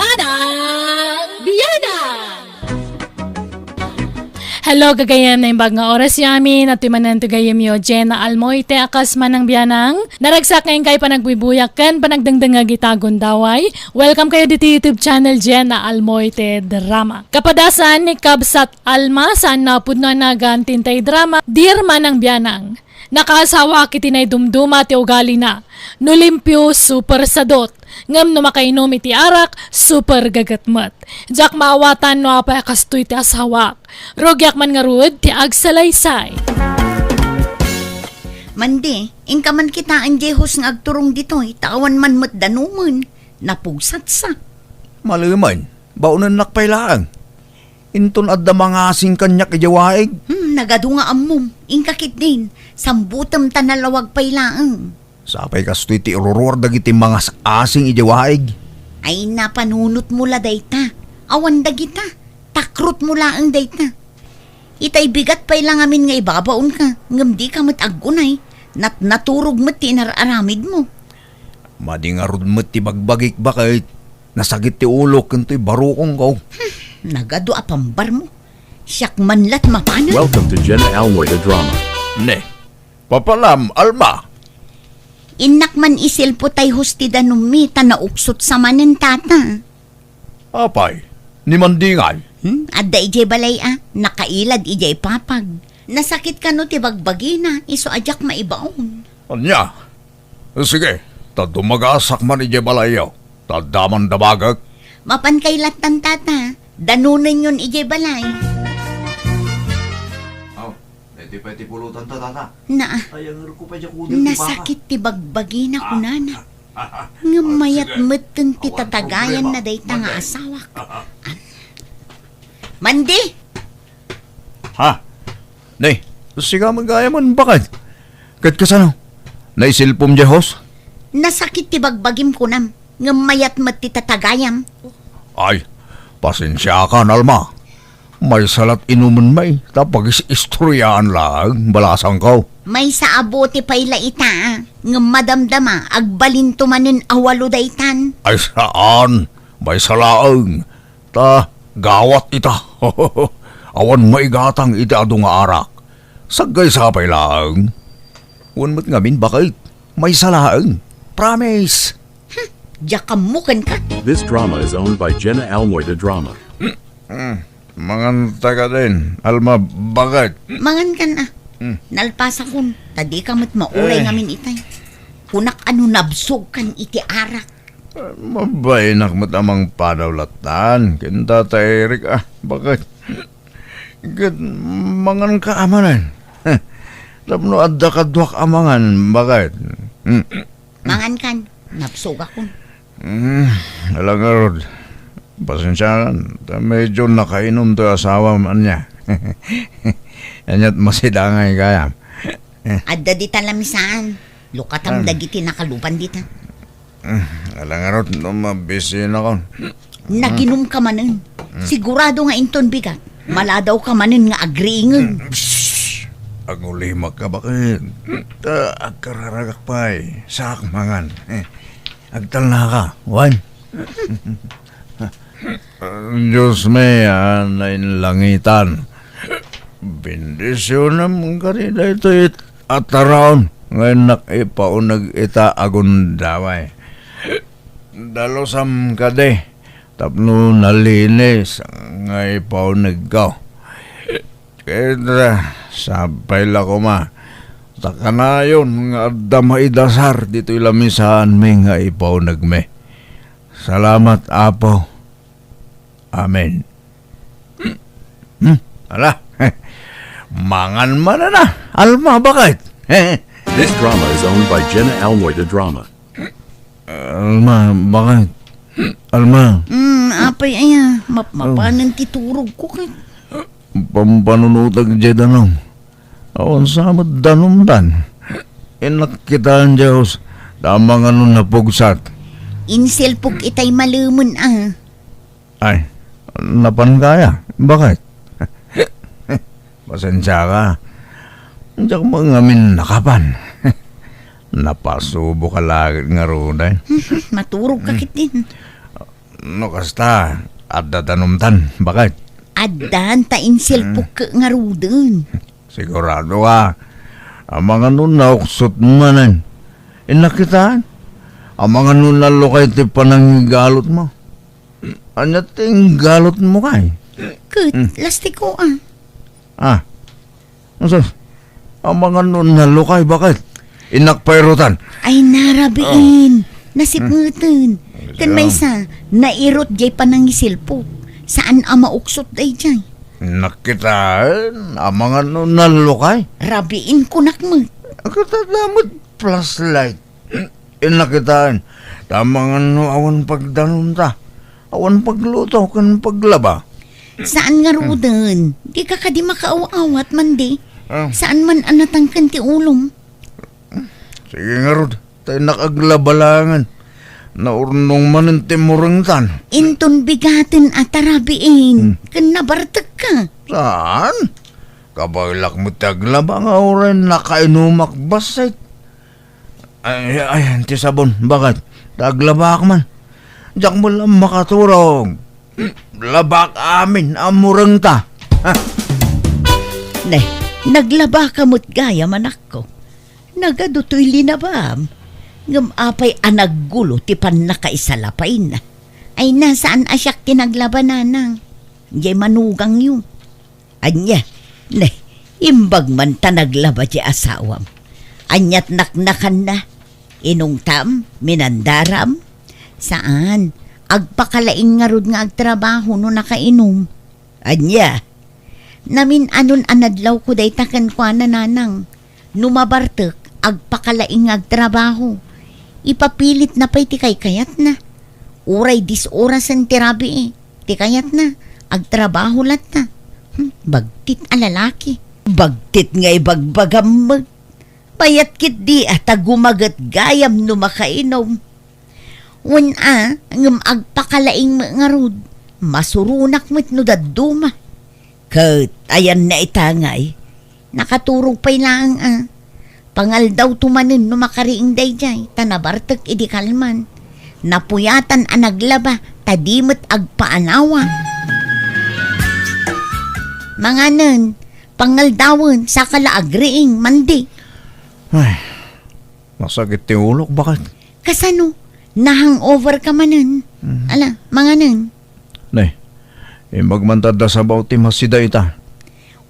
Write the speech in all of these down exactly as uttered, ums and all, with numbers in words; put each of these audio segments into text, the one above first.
Manang Bianang! Hello, gagayyem, naimbag nga oras yamin, at timanan to gayemyo, Jenna Almoite, a kas Manang Bianang. Naragsak nga inkay panagbuybuyag ken panagdengdengngeg ita gundaway. Welcome kayo ditoy YouTube channel, Jenna Almoite Drama. Kapadasan ni Kabsat Alma, saan napudno a nagan ti intay drama, Dear Manang Bianang. Nakaasawaak iti naidumduma ti ugalina. No limpio, super sadot. Ngem no makainom iti arak, super gaget met. Diak maawatan no apay a kastoy ti asawaak. Rugiak man ngarud ti agsalaysay. Mandi, inka man kitaen diay hus nga agturong ditoy, ta awan man met danumen. Napugsatsa. Malemen, baonennak pay laeng. Inton adda mangasing kaniak idiay waig. Hmm, nagadu nga ammom. Inka ketdin, sambutem ta nalawag pay laeng. Sapay kastoy ti iruruar dagiti mangas-asing idiay waig. Ay, napanunotmo la dayta. Awan dagita. Takrotmo laeng dayta. Itay bigat pay la ngamin nga ibabaonka, ngem dika met aggunay. Natnaturog met ti inar-aramidmo. Madi ngarud met ti bagbagik, baket. Nasakit ti ulok ken toy barukongko. Hmm, nagadu a pambarmo. Siak man la't mapanen. Welcome to Jenna Almoy the Drama. Ne, papanam, Alma. Innak man isilpo tay hus ti danummi ta nauksot sa manen, tata. Apay, ni Mandingay? Hmm? Adda idiay balay a, nakailad idiay papag. Nasakit kano ti bagbagina, isu a diak maibaon. Ania? Sige, ta dumagasak man idiay balayyo, ta adda man damagek. Mapan kay lattan, tata. Danonenyon idiay balay. Aw, daytoy pay ti pulutan ta, tata. Naa. Ay, ang ko pa diya kunin ti baka. Nasakit ti bagbagina, kunana. Ngem mayat metten ti tatagayanna dayta nga asawak. Mandi! Ha? Ne, sika met gayam, baket. Ket kasano? Naisilpom diay hus? Nasakit ti bagbagim kunam, ngem mayat met ti tatagayam. Ay, pasensiakan, Alma. Maysa la't inumen may, ta pagis-istoriaan laeng, balasangko. Maysa a bote pay la ita, ngem madamdama, agbalinto manen a walo daytan. Ay saan, maysa laeng. Ta gawat ita. Awan maigatang iti adu nga arak. Saggaysa pay laeng. Wen met ngamin, baket. Maysa laeng. Promise. Hmm, diak ammo kenka. This drama is owned by Jenna Almoy the Drama. Mm, manganta kadin, Alma, baket. Mangankan a. Hmm. Nalpasakon, ta dika met mauray ngamin itay. Kunak a no nabsogkan iti arak. Mabainak met a mangpadaw lattan ken Tata Eric a, baket. Ket manganka a manen. Tapno adda kaduak a mangan, baket. Hmm. Mangankan, nabsogakon. Hmm, ala ngarud. Pasensiakan, ta medyo nakainom toy asawam ania. Ania't masidangay gayam. Adda dita lamisaan. Lukatam dagiti nakaluban dita. Hmm, ala ngarud no mabisinakon. Naginumka manen. Sigurado nga inton bigat, maladawka manen nga agriingen. Psst! Agulimakka, baket. Ta agkararagak pay. Saak mangan. Agtalnaka, wen. Dios mi a nainlangitan, bendisionam kadi daytoy a taraon nga innak ipauneg ita a gundaway. Dalusam kadi tapno nalinis nga ipaunegko. Ket, ah, sapay la koma, ta kanayon nga adda maidasar ditoy lamisaanmi nga ipaunegmi. Salamat, Apo. Amen. Hmm, ala, mangan manen a, Alma, baket. This drama is owned by Jenna Almoy the Drama. Alma, baket? Alma. Hmm, apay aya, map-, mapanen ti turogko ket. Pampanunotek diay danum. Awan sa met danumdan. Innak kitaen diay hus, ta amangan no napugsat. Insilpok itay malemen a. Ay, napanka aya? Baket? Pasensiaka. Diak met ngamin nakapan. Napasuboka la ket ngaruden. Maturogka ketdin. No kasta, adda danumtan, baket? Addan ta insilpok ngaruden. Sigurado ka, amangan no nauksot manen. Innak kitaen, amangan no nalukay ti panangigalotmo. Ania ti inggalotmo kay? Ket, lastiko, ah. Ah. Sus, amangan no nalukay, baket? Innak pairutan. Ay, narabiin. Nasipngeten. Ken maysa, nairut jay panangisilpok. Saan a mauksot dayjay. Innak kitaen, amangan no nalukay. Rabiin kunak met. Ket adda met flashlight. Innak kitaen, ta amangan no awan pagdanumta, awan pagluto ken paglaba. Saan ngaruden, dika kadi makaaw-awat, Mande? Ah. Saan man a natangken ti ulom? Sige ngarud, ta innak aglaba laengen. Naurnong manen ti murengtan. Inton bigaten a tarabiin, ken nabartekka. Saan? Kabaelak met ti aglaba nga uray nakainumak bassit. Ay, ay, ti sabon, baket? Ta aglabaak man. Diak met la makaturog. Labaak amin a murengta. Ha? Ne, naglabaka met gayam, anakko. Nagadu toy linabaam. Ngem apay a naggulo ti pannakaisalapayna? Ay na, saan a siak ti naglaba, nanang. Jay manugangyo. Ania? Ne, imbag man ta naglaba ti asawam. Ania't naknakanna? Inungtam? Minandaram? Saan. Agpakalaing ngarud nga agtrabaho no nakainom. Ania? Namin-anon a nadlawko dayta kenkuana, nanang. No mabartek, agpakalaing nga agtrabaho. Ipapilitna pay ti kaykayatna. Uray dis orasen ti rabii, eh. Ti kayatna, agtrabaho latta. Hmm, bagtit a lalaki. Bagtit nga ibagbagam met. Payat ketdi a ta gumaget gayam no makainom. Wen a, ngem agpakalaing met ngarud. Masuronak met no dadduma. Ket ayanna ita ngay, nakaturog pay laeng a. Pangaldawto manen no makariing daydiay, ta nabartek idi kalman. Napuyatan a naglaba, ta di met agpaanawa. Manganen, pangaldawen, saka la agriing, Mande. Ay, masakit ti ulok, baket? Kasano? Na-hangover ka manen? Mhm. Ala, manganen. Ne, imbag man ta adda sabaw ti masida ita.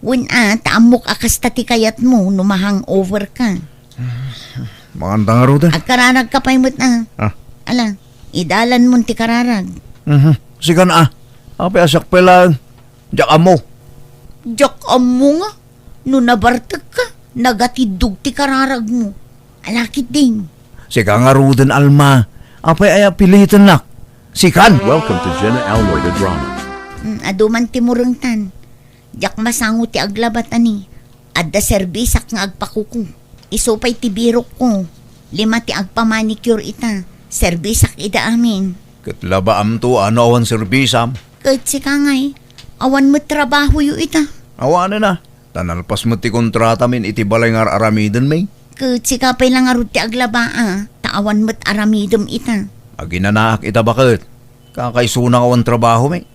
Wen a, ta ammok a kasta ti kayatmo no ma-hangover ka. Manganta ngaruden. Agkararag ka pay met a. Ah. Ala, idalan mon ti kararag. Mhm. Sikan a. Apay a siak pay laeng. Diak ammo. Diak ammo nga. No nabartek ka, nagatiddog ti kararagmo. Ala ketdin. Sika ngaruden, Alma. Apay aya pilitennak? Sikan! Welcome to Jenna Almoy the Drama. Mm, adu man ti murengtan. Diak masango ti aglaba ta ni. Adda serbisak nga agpakuko. Isu pay ti birokko. Lima ti agpamanicure ita. Serbisak ida amin. Ket labaamto a no awan serbisam? Ket sika ngay, awan met trabahoyo ita. Awanen a. Ta nalpas met ti kontratamin iti balay nga ar-aramidenmi. Ket sika pay la ngarud ti aglaba a, ta awan met aramidem ita. Aginanaak ita baket. Kakaisuna nga awan trabahomi.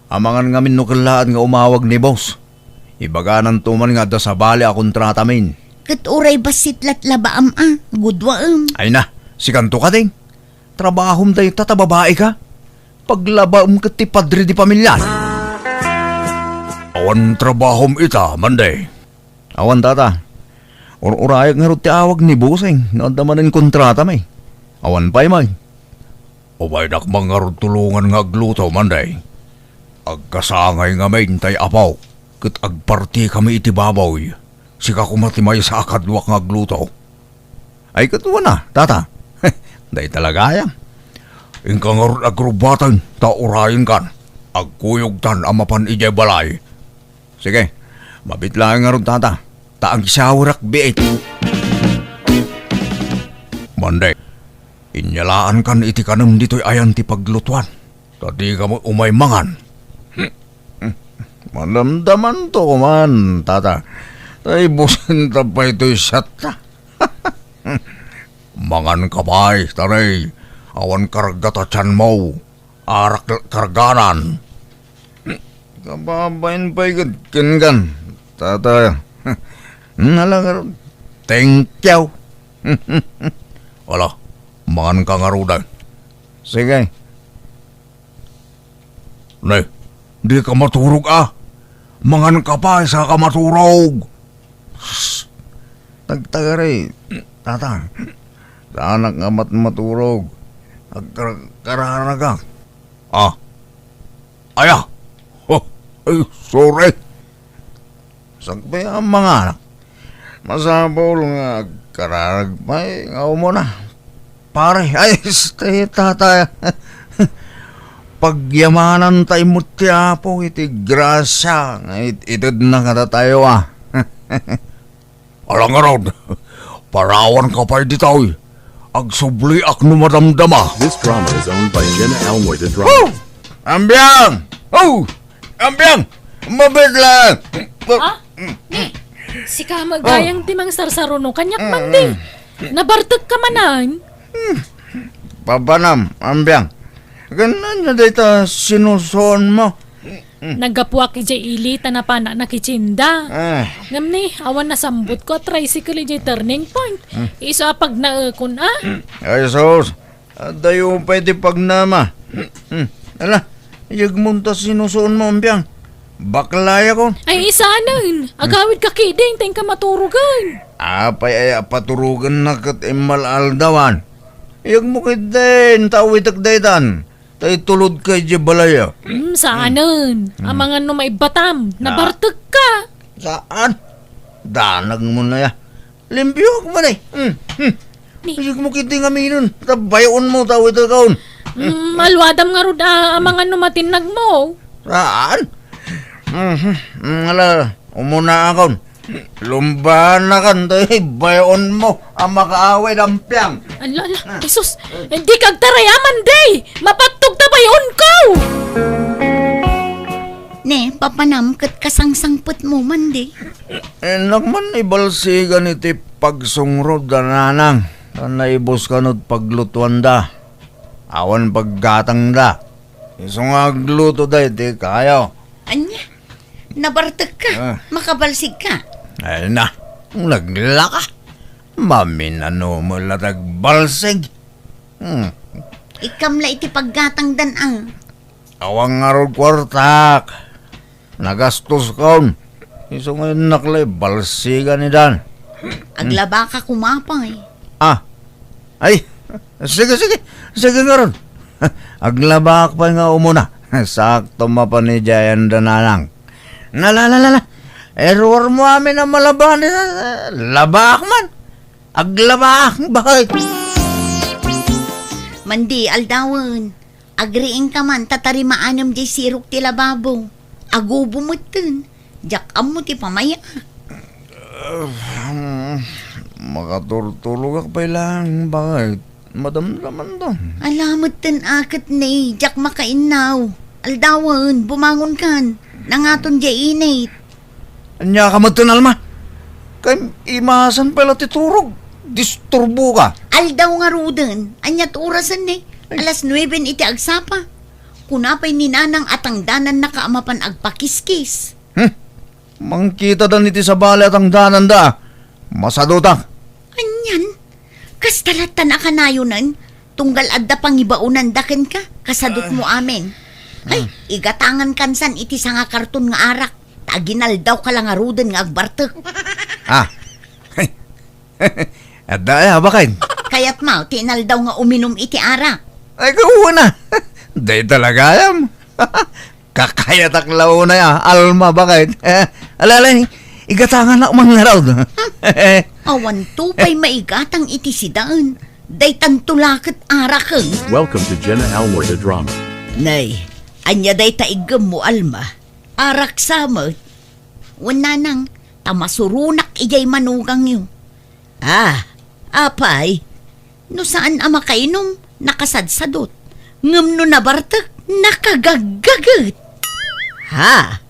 Amangan ngamin no kellaat nga umawag ni boss. Ibagananto man nga adda sabali a kontratamin. Ket uray bassit lat labaam a, guduaem. Ay na, sikanto kadi. Trabahom dayta ta babai ka. Paglabaem ket ti padre di pamilya. Awan trabahom ita, Mande? Awan, tata. Ur-urayak ngarud ti awag ni Boseng no adda manen kontratami. Awan pay, may. Umaynak man ngarud tulongan nga agluto, Mande. Agkasangay ngamin tay apok ket agpartikami iti baboy. Sika koma ti maysa a kaduak nga agluto. Ay, ket wen a, tata. Dayta la gayam. Inka ngarud agrubbaten ta urayenkan. Agkuyogtan a mapan idiay balay. Sige, mabit laeng ngarud, tata, ta agsawrak biit. Mande, inyalaankan iti kanem ditoy ayan ti paglutuan. Ta dika met umay mangan. Madamdamanto man, tata. Ta ibusinta pay toy siatta. Mangan ka pay, tari. Awan karga ta tianmo. arak karganan. Kababain pay gad kenkan, tatay. Nalagar, thank you. Wala, mangan ka ngaruden. Sige. Ne, di ka maturog a. Mangan ka pay, saka maturog. Tagtagari, tata. Saanak nga mat-, maturog. Agkarkararagak. Ah. Aya. Oh, ay, sorry. Sakbay a manganak. Masapul nga agkararag pay nga umuna. Pare, ay, este, tata. Pagyamanan ta imut ti Apo iti grasia nga it-, itedna kadatayo, a. Alangarod, parawan ka pay ditoy. Agsubliak no madamdama. This drama is owned by Jenna Almoy the Drama. Oh! Ambiang! Oh! Ambiang! Mabit lang! Ha? Ni, sika met gayam ti mangsarsaruno kaniak, Mandi. Nabartek ka manen? Papanam, Ambiang. Ken ania dayta sinusuonmo? Naggapuak idiay ili ta napanak nakitinda. Ah. Ngem ni, awan nasambutko a tricycle idiay turning point. Isu a pagnaekon, a. Ay, sus. Adayo pay ti pagnama. Hmm. Ala, iyegmon ta sinusuonmo, Ambiang. Baklayakon. Ay, isanen. Agawid ka ketdin, ta inka maturogen. Apay aya a paturogennak ket immal-aldawan? Iyegmo ketdin, ta awitek daytan. Ta itulodka idiay balay, a. Hmm, saanen. Hmm. Amangan no maibbatam. Na. Nabartek ka. Saan? Danagmo na ya. Limpioak man, e. Hmm, hmm. Ni- Iyegmo ketdi ngaminen, ta bayaonmo, ta awitekon. Mm, maluadam ngarud a, amangan no matinnagmo. Saan? Mhm. Mm, ala, umunaakon. Lumbanakan, ta bayaonmo a makaawid, Ambiang. Ala, ala, Jesus, dika agtaraya, Mandi! Mapattog ta bayaonko! Ne, papanam ket kasangsangpetmo, Mandi. Innak man ibalsigan iti pagsungrod da nanang, ta naibus kanod paglutuanda. Awan paggatangda. Isu nga agluto da iti kayo. Ania? Nabartek ka? Ah. Makabalsig ka? Ay na, naglaka. Maminano mo la tagbalsig. Hmm. Ikam la iti paggatangdan, a. Awan ngarud kuartak. Nagastoskon. Isu nga innak la ibalsigan ni Dan. Aglabaka koma pay. Ah. Ay, sige, sige. Sige ngarud. Aglabaak pay nga umuna. Sakto mapan idiay anda nanang. Nala, la, la, la. Error mo amin a malaban. Labaak man. Aglabaak, bakit? Mandi, aldawen. Agriingka man, ta tarimaanem diay sirok ti lababo. Agubo metten. Diak ammo ti pamaya. Ah, makaturturogak pay laeng, bakit? Madamdamanto. Ala metten a ket ne, diak makainnaw. Aldawen, bumangonkan. Nangaton diay init. Ania ka metten, Alma? Kay imasan pay la ti turog. Disturboka. Aldaw ngaruden. Ania ti orasen ne? Ay. Alas nueben iti agsapa. Kuna pay ni Nanang a tangdanannaka a mapan agpakiskis. Hmm. Mangkitadan iti sabali a tangdananda. Masadutak. Anian? Kasta latta a kanayonen? Tunggal adda pangibaonanda kenka, kasadutmo amin. Ay, igatangan kansan iti sangakarton nga arak, ta aginaldawka la ngaruden nga agbartek. Ah. Adda aya, baket? Kayatmo ti inaldaw nga uminum iti arak? Ay, kauna. Dayta la gayam. Kakayatak la unay a, Alma, baket? Ala, ala, igatanganak man ngarud. Awanto pay maigatang iti sidaen. Daytanto la ket araken. Welcome to Jenna Almoy the Drama. Nay, ania dayta iggemmo, Alma? Arak sa met. Wen nanang, ta masuronak idiay manugangyo. Ah, apay, no saan a makainum, nakasadsadut. Ngem no nabartek, nakagaggaget. Ha?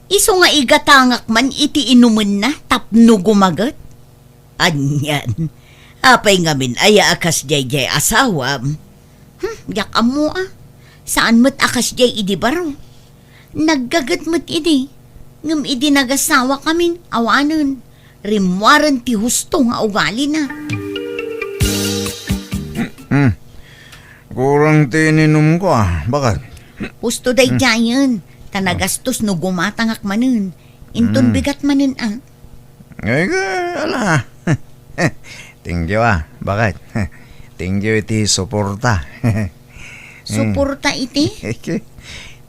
Isu nga igatangak man iti inumenna tapno gumaget? Anian? Apay ngamin aya a kasdiay diay asawam? Hmm, diak ammo a. Saan met a kasdiay idi baro. Naggaget met idi, ngem idi nagasawakamin, awanen, rimmuaren ti husto nga ugalina. Hmm. Kurang ti ininumko, a. Bakit? Husto daydiayen, ta nagastos no gumatangak manen. Inton Hmm. bigat manen, a. Ay, ala. Thank you, a. Bakit? Thank you iti suporta. Suporta iti?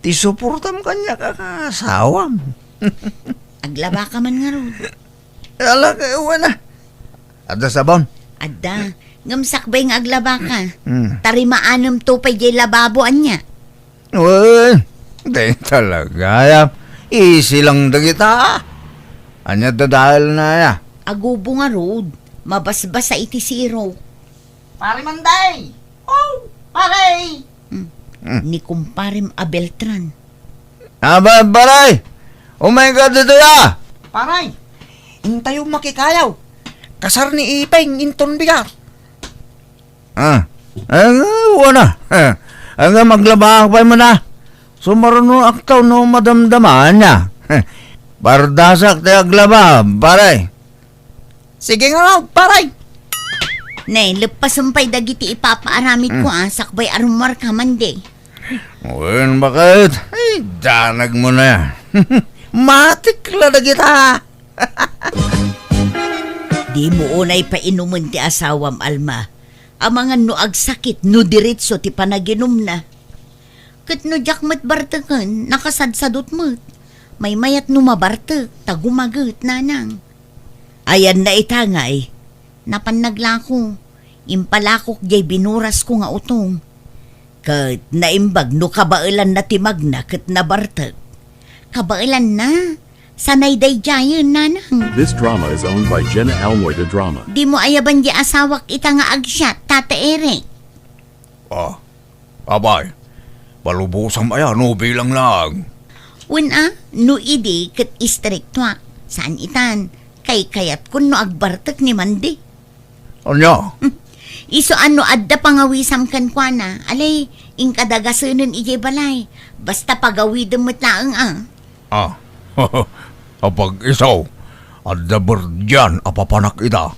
Ti suportam kaniak a kaasawam. Aglabaka man ngarud. Ala, kay, wen a. Adda sabon? Adda. Ngem sakbay nga aglabaka. Hmm. Tarimaanam to pay jay lababo ania. Wen, di talaga, ya. Easy lang dagita. Ania dadael na, ya? Agubo ngarud. Mabasbasa iti sirok. Pare Manday! Oh, pare! Hmm. Hmm. Ni kumparem a Beltran. Aba, pare! Umay ka ditoy, a! Pare! Intayo makikayaw. Kasar ni Ipeng inton bigat. Ah, ah, wen a. Ah, nga maglaba pay man a. Sumaruno aktaw no madamdama ania. Pardasak ti aglaba, pare. Sige nga, pare. Ne, leppasem pay dagiti ipapaaramid ko, Hmm. a, sakbay a rummuarka, Mande. Wen, bakit? Ay, danag mo na. Matik la dagita. Dimo unay painumen ti asawam, Alma. Amangan no agsakit no diretso ti panaginumna. Ket no diak met barteken, nakasadsadot met. Maymayat no mabartek, ta gumaget, nanang. Ayanna ita ngay? Napan naglako. Impalakok jay binurasko nga utong. Ket naimbag no kabaelanna ti magna ket nabartek. Kabaelanna? Sanay daydiayen, nanang. This drama is owned by Jenna Almoy de Drama. Dimo ayaban di asawak ita nga agsiat, Tata Eric? Ah, abay, palubosam aya no bilang lang. Wen a, no idi ket istriktoak. Saan itan, kaykayatkon no agbartek ni Mande. Ania? Hmm. Isu a no adda pangawisam kenkuana, alay, inka dagasenen idiay balay. Basta pagawidem met laeng a. Ah, apag-isu, adda berdian a papanak ida.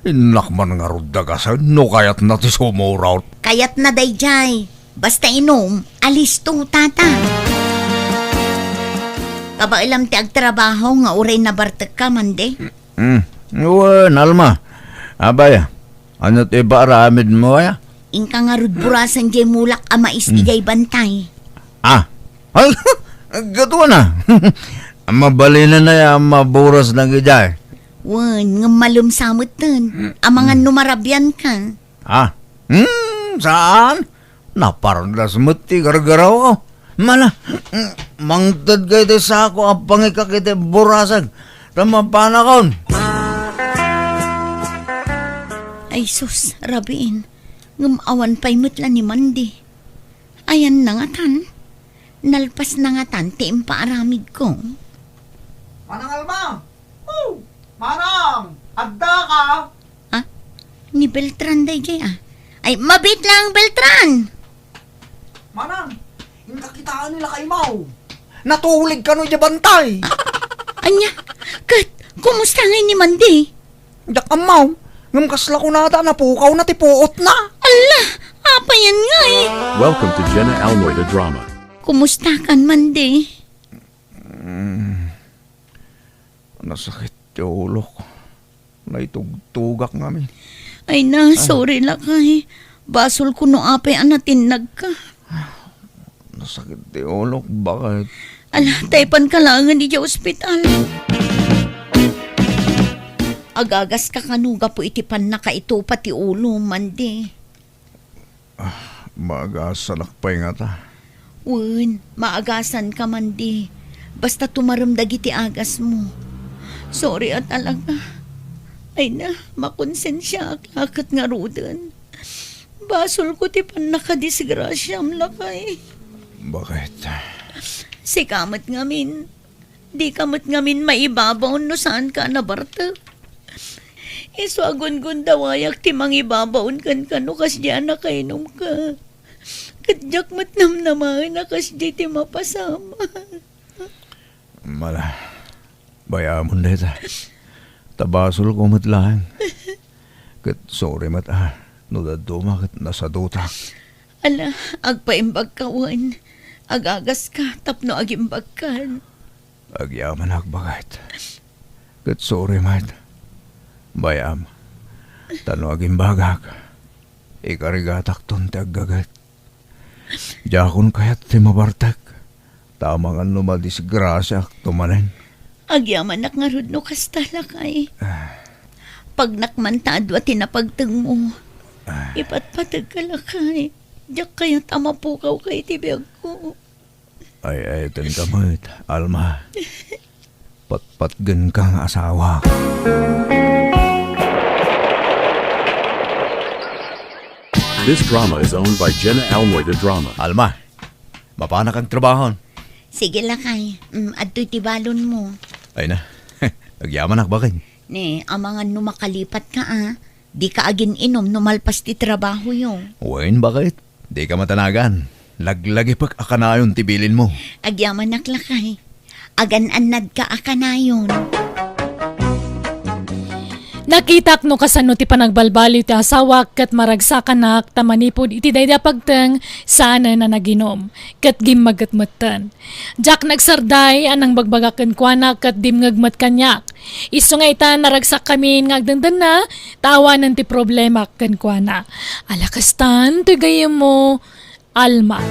Innak man ngarud dagasen no kayatna ti sumurot. Kayatna daydiay. Basta inum, alisto, tata. Kabaelam ti agtrabaho nga uray nabartekka, Mande? Hmm. Wen, Alma. Abay, ania ti ipaaramidmo, aya? Inka ngarud burasen diay mulak a mais Hmm. idiay bantay. Ah. Ay, gaduana. Mabalinen aya a maburas dagiti ay. Wen, ngem malem sa metten. Amangan Hmm. no marabianka. Ah. Hmm, saan? Napardas met ti gargarawko. Mana, mangtedka iti sako a pangikak iti burasek, ta mapanakon. Ay sus, rabiin, ngem awan pay met la ni Mandi. Ayanna ngatan, nalpasna ngatan ti impaaramidko. Manang Alma! Oh! Manang! Addaka! Ah? Ni Beltran daydiay, ah. Ay, mabiit lang, Beltran! Manang, inka kitaen ni lakaymo. Natulig kano idiay bantay. Ania? Ket, kumusta ngay ni Mandi? Diak ammo. Ngem kasla kunada, napukawna ti puotna. Ala, apay ngay? Welcome to Jenna Almoy the Drama. Kumusta kan, Mandi? Mm. Nasakit ti ulok. Naitugtugak ngamin. Ay na, Ah. sorry lakay. Basol ko no apay a natinnagka. Nasakit ti ulok, bakit? Ala, taypan ka laengen idiay ospital. Agagas ka kano gapu iti pannakaitupa ti ulo, Mandi? Ah, maagasanak pay ngata. Wen, maagasan ka, Mandi. Basta tumarem dagiti agasmo. Sorry a talaga. Ay na, makonsensiaak la ket ngaruden. Basol ko ti pannakadisgrasiam, lakay. Bakit? Sika met ngamin. Dika met ngamin maibabaon no saanka a nabartek. Isu a gungundawayak ti mangibabaon kenka no kasdiay a nakainumka. Ket diak met namnamaen a kasdiay ti mapasam. Ala, bay-amon dayta. Ta basolko met laeng. Ket sorry met a, no dadduma ket nasadutak. Ala, agpaimbagka wen. Agagaska tapno agimbagkan. Agyamanak, baket. Ket sorry met. Bay-am, ta no agimbagak, ikarigatakton ti aggaget. Diakon kayat ti mabartek, ta amangan no madisgrasiaakto manen. Agyamanak ngarud no kasta, lakay. Ah. Pagnak man ta adua ti napagtengmo. Ah. Ipatpategka, lakay. Diak kayat a mapukawka iti biagko. Ay, ay, tenka met, Alma. Patpatgenka nga asawa. This drama is owned by Jenna Almoy de Drama. Alma, mapanak agtrabahon. Sige, lakay. Mm, adtoy ti balonmo. Ay na. Agyamanak, baket. Ne, amangan no makalipatka a. Dika agin-inom no malpas ti trabahoyo. Wen, baket. Dika matanagan. Laglagipek a kanayon ti bilinmo. Agyamanak, lakay. Agan-annadka a kanayon. Nakitak no kasano ti panagbalbaliw ti asawak ket maragsakanak ta manipud iti daydi a pagteng, saanen a naginom, ket gimmaget metten. Diak nagsarday a nangbagbagak kenkuana ket dimngeg met kaniak. Isu nga ita, naragsakkami nga agdendenna, ta awanen ti problemak kenkuana. Ala, kastan toy gayyemmo, Alma.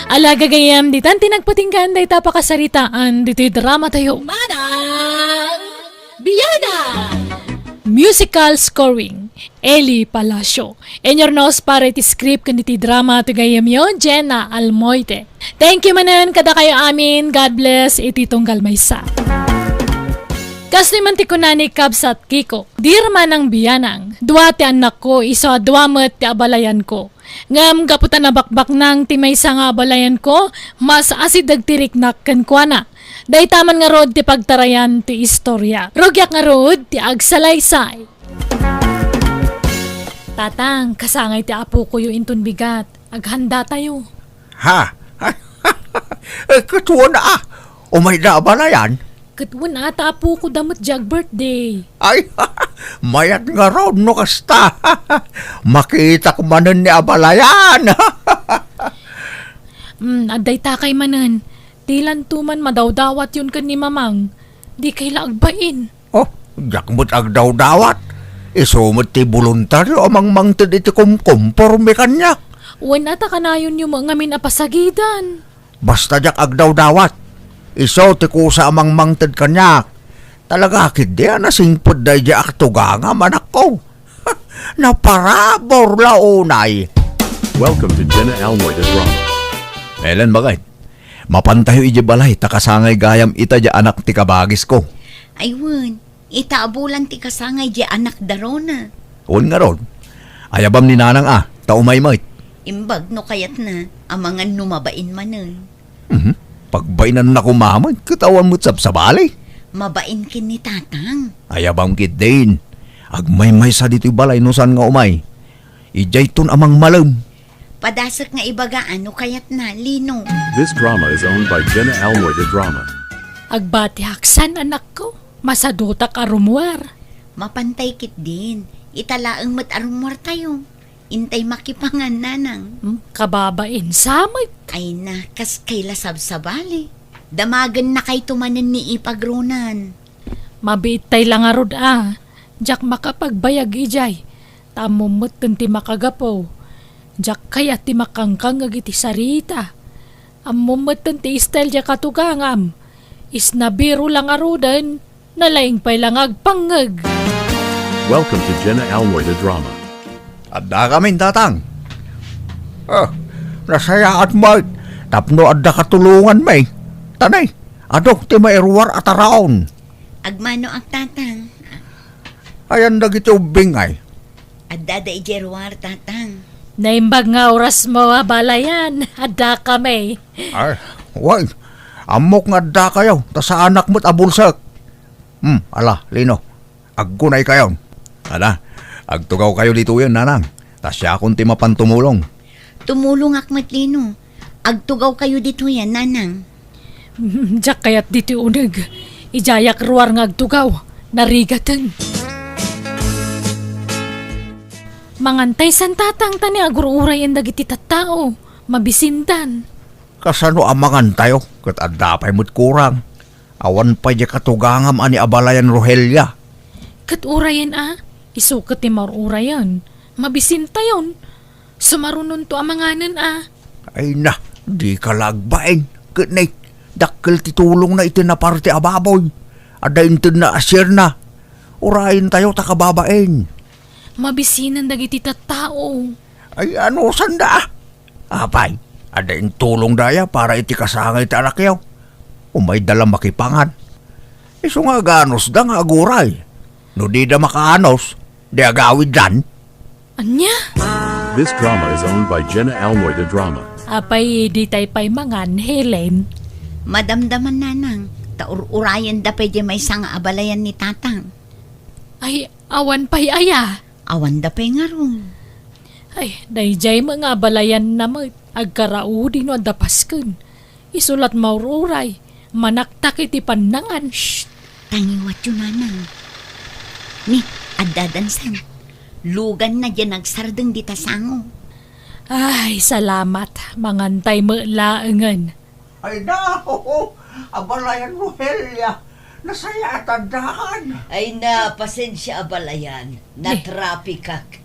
Ala, gagayyem, ditan ti nagpatinggaan dayta pakasaritaan ditoy dramatayo. Manang Biana! Musical scoring, Eli Palacio. Inyurnos para iti script ken iti drama ti gayyemyo, Jenna Almoite. Thank you manen kadakayo amin. God bless iti tunggal maysa. Kastoy man ti kuna ni Kabsat Kiko, "Dear Manang Bianang, dua ti annakko, isu a dua met ti abalayanko. Ngem gapu ta nabakbaknang ti maysa nga abalayanko, mas asideg ti riknak kenkuana. Dayta man ngarud ti pagtarayan ti istoria. Rugiak ngarud ti agsalaysay." Tatang, kasangay ti apokoyo inton bigat. Aghanda tayo. Ha? Eh, ket wen a. Umayda abalayan? Ket wen a ta apoko da met diay ag-birthday. Ay, mayat ngarud no kasta. Makitak manen ni abalayan. Hmm, adda itakay manen. Dilanto man madawdawatyon ken ni Mamang. Dikay la agbain. Oh, diak met agdawdawat. Isu met ti boluntario a mangmangted iti kumkomporme kaniak. Wen a ta kanayonyo met ngamin a pasagidan. Basta diak agdawdawat. Isu ti kusa a mangmangted kaniak. Talaga ketdi a nasingpet daydi a tugangam, anakko. Naparabur la unay. Welcome to Jenna Almoy the Drama. Ellen, baket. Mapantayo idiay balay ta kasangay gayam ita diay anak ti kabagisko. Ay wen, ita a bulan ti kasangay diay anak da Rona. Wen ngarud, ayabam ni Nanang a, ta umay met. Imbag no kayatna, amangan no mabain manen. Mhm. Pagbainanna koma met, ket awan met sabsabali. Mabain ken ni Tatang. Ayabam ketdin. Agmaymaysa ditoy balay no saan nga umay. Idiayton a mangmalem. Padasek nga ibaga no kayatna, Lino. This drama is owned by Jenna Almoy de Drama. Agbatiak san, anakko. Masadutak a rummuar. Mapantay ketdin. Ita laeng met a rummuartayo. Intay makipangan, Nanang. Hmm, kababain sa met. Ay na, kaskay la sabsabali. Damagennakayto manen ni Ipag Ronan. Mabiittay la ngarud a. Diak makapagbayag idiay. Ta ammom metten ti makagapu. Diak kayat ti makangkangngeg iti sarita. Ammom metten ti style diay katugangam. Isnabiro la ngaruden. Nalaing pay la nga agpangngeg. Welcome to Jenna Almoy the Drama. Addakamin, Tatang. Ah, nasayaat met tapno adda katulonganmi. Tanay, adu ti mairuar a taraon. Agmanoak, Tatang. Ayan dagiti ubbing ay. Adda da idiay ruar, Tatang. Naimbag nga orasmo a balayan, addakami. Ay, wen. Ammok nga addakayo, ta saanak met a bulsek. Hmm, ala, Lino. Aggunaykayon. Ala, agtugawkayo ditoyen, Nanang. Ta siakon ti mapan tumulong. Tumulongak met, Lino. Agtugawkayo ditoyen, Nanang. Diak kayat ditoy uneg. Idiayak ruar nga agtugaw. Narigaten. Mangantay san, Tatang, ta ni agur-urayen dagiti tattao. Mabisindan. Kasano a mangantayo? Ket adda pay met kurang. Awan pay diay katugangam a ni abalayan Rohelia. Ket urayen a, isu ket ti maur-urayen. Mabisintayon. Sumarunonto a manganen a. Ay na, dika la agbain. Ket nay, dakkel ti tulongna iti naparte a baboy. Adda intedna a sierna. Urayentayo ta kababain. Mabisinen dagiti tattao. Ay, ano sanda? Apay, adda intulongda aya para iti kasangay ti anakyo? Umayda la makipangan. Isu nga aganosda nga aguray. No dida makaanos, di agawiddan. Ania? This drama is owned by Jenna Almoy de Drama. Apay, ditay pay mangan, Helen? Madamdaman, Nanang, ta ur-urayenda pay diay maysa nga abalayan ni Tatang. Ay, awan pay aya? Awanda pay ngarud. Ay, daydiay met nga abalayanna met, agkaraudi no adda pasken. Isu lat maur-uray, manaktak iti pannangan. Shh! Tangiwatyo, Nanang. Ni, adda dansan. Luganna diay nagsardeng dita sango. Ay, salamat. Mangantay met laengen. Ay na, oo, abalayan Rohelia. Nasayaat addan. Ay na, pasensia, abalayan. Natrapikak.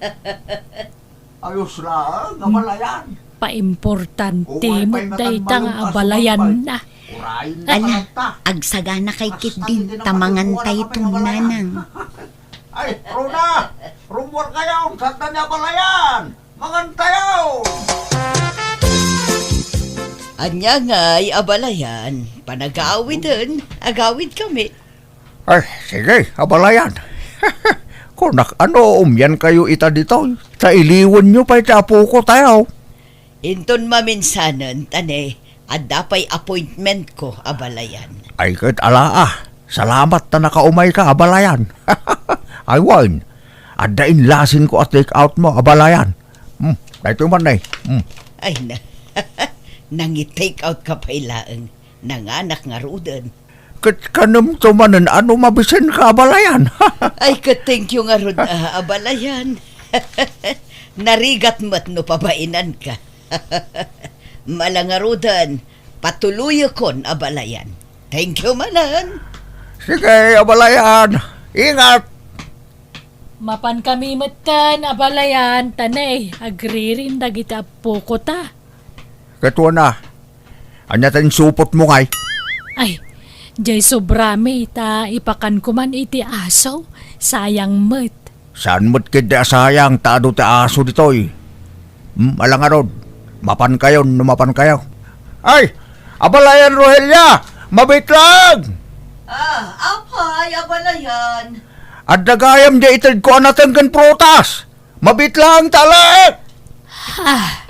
Ayos laeng, abalayan. Paimportante met dayta nga abalayanna. Ala, agsaganakay ketdin ta mangantayton, Nanang. Ay, Rona! Rummuarkayon, sanda ni abalayan! Mangantayo! Ania ngay, abalayan? Panagawiden, agawidkami. Ay, sige, abalayan. Kunak, ano, umiankayo ita ditoy? Ta iliwenyo pay ti apokotayo. Inton maminsanen, ta ne, adda pay appointmentko, abalayan. Ay, ket ala, ah. Salamat ta nakaumayka, abalayan. Ay, wen, adda inlasinko a take outmo, abalayan. Hmm, daytoy man, eh. Hmm. Ay, na, nangi-take outka pay laeng. Nanganak ngaruden. Ket kanemto manen a no mabisinka, abalayan. Ay, ket thank you ngarud, ah, abalayan. Narigat met no pabainanka. Ala ngaruden, patuloyekon, abalayan. Thank you manen. Sige, abalayan. Ingat. Mapankami metten, abalayan, ta ne, agririm dagiti apokota. Ket wen a, ania ta insupotmo ngay? Ay, diay sobrami, ta ipakanko man iti aso, sayang met. Saan met ketdi a sayang ta adu ti aso ditoy? Hmm, ala ngarud, mapankayon no mapankayo. Ay, abalayan Rohelia, mabitlang! Ah, apay, abalayan? Adda gayam diay itedko a nateng ken prutas. Mabitlang ta laeng! Ah.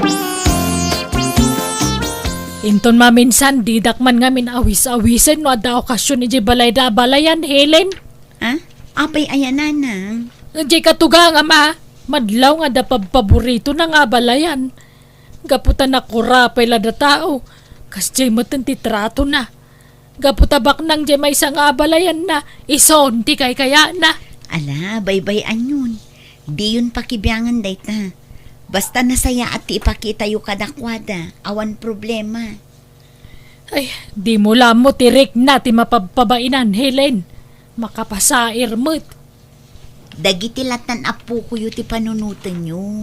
Inton maminsan, didak man ngamin awis-awisen no adda okasion idiay balayda, abalayan, Helen. Ha? Apay aya, Nanang? Diay katugangam a, madlaw nga adda pabpaboritona nga abalayan. Gapu ta nakurapay la datao, kasdiay metten ti tratona. Gapu ta baknang diay maysa nga abalayanna, isun ti kaykayatna. Ala, baybay-anyon. Diyon pakibiangan dayta. Basta nasayaat ti ipakitayo kadakuada, awan problema. Ay, dimo la ammo ti rikna ti mapabpabainan, Helen. Makapasair met. Dagiti lattan a pukoyo ti panunotenyo.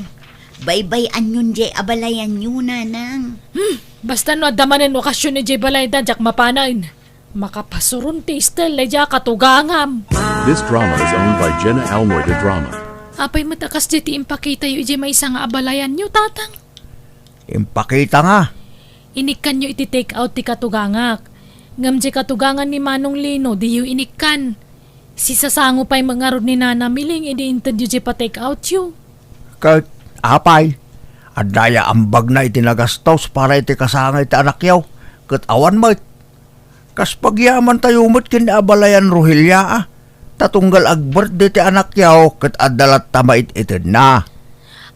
Baybay-anyon diay abalayanyo, Nanang. Hmm, basta no adda manen okasion idiay balayda, diak mapanen. Makapasuron ti istel idiay katugangam. This drama is owned by Jenna Almoy de Drama. Apay met a kasdiay ti impakitayo idiay maysa nga abalayanyo, Tatang? Impakita nga. Inikkanyo iti take out ti katugangak. Ngem diay katugangan ni Manong Lino, diyo inikkan. Sisasango pay met ngarud ni Nana Miling idi intedyo diay pa-take outyo. Ket, apay, adda aya ambagna iti nagastos para iti kasangay ti anakyo, ket awan met. Kas pagyamantayo met ken ni abalayan Rohelia, a, ta tunggal ag-birthday ti anakyo ket adda latta mait-itedna.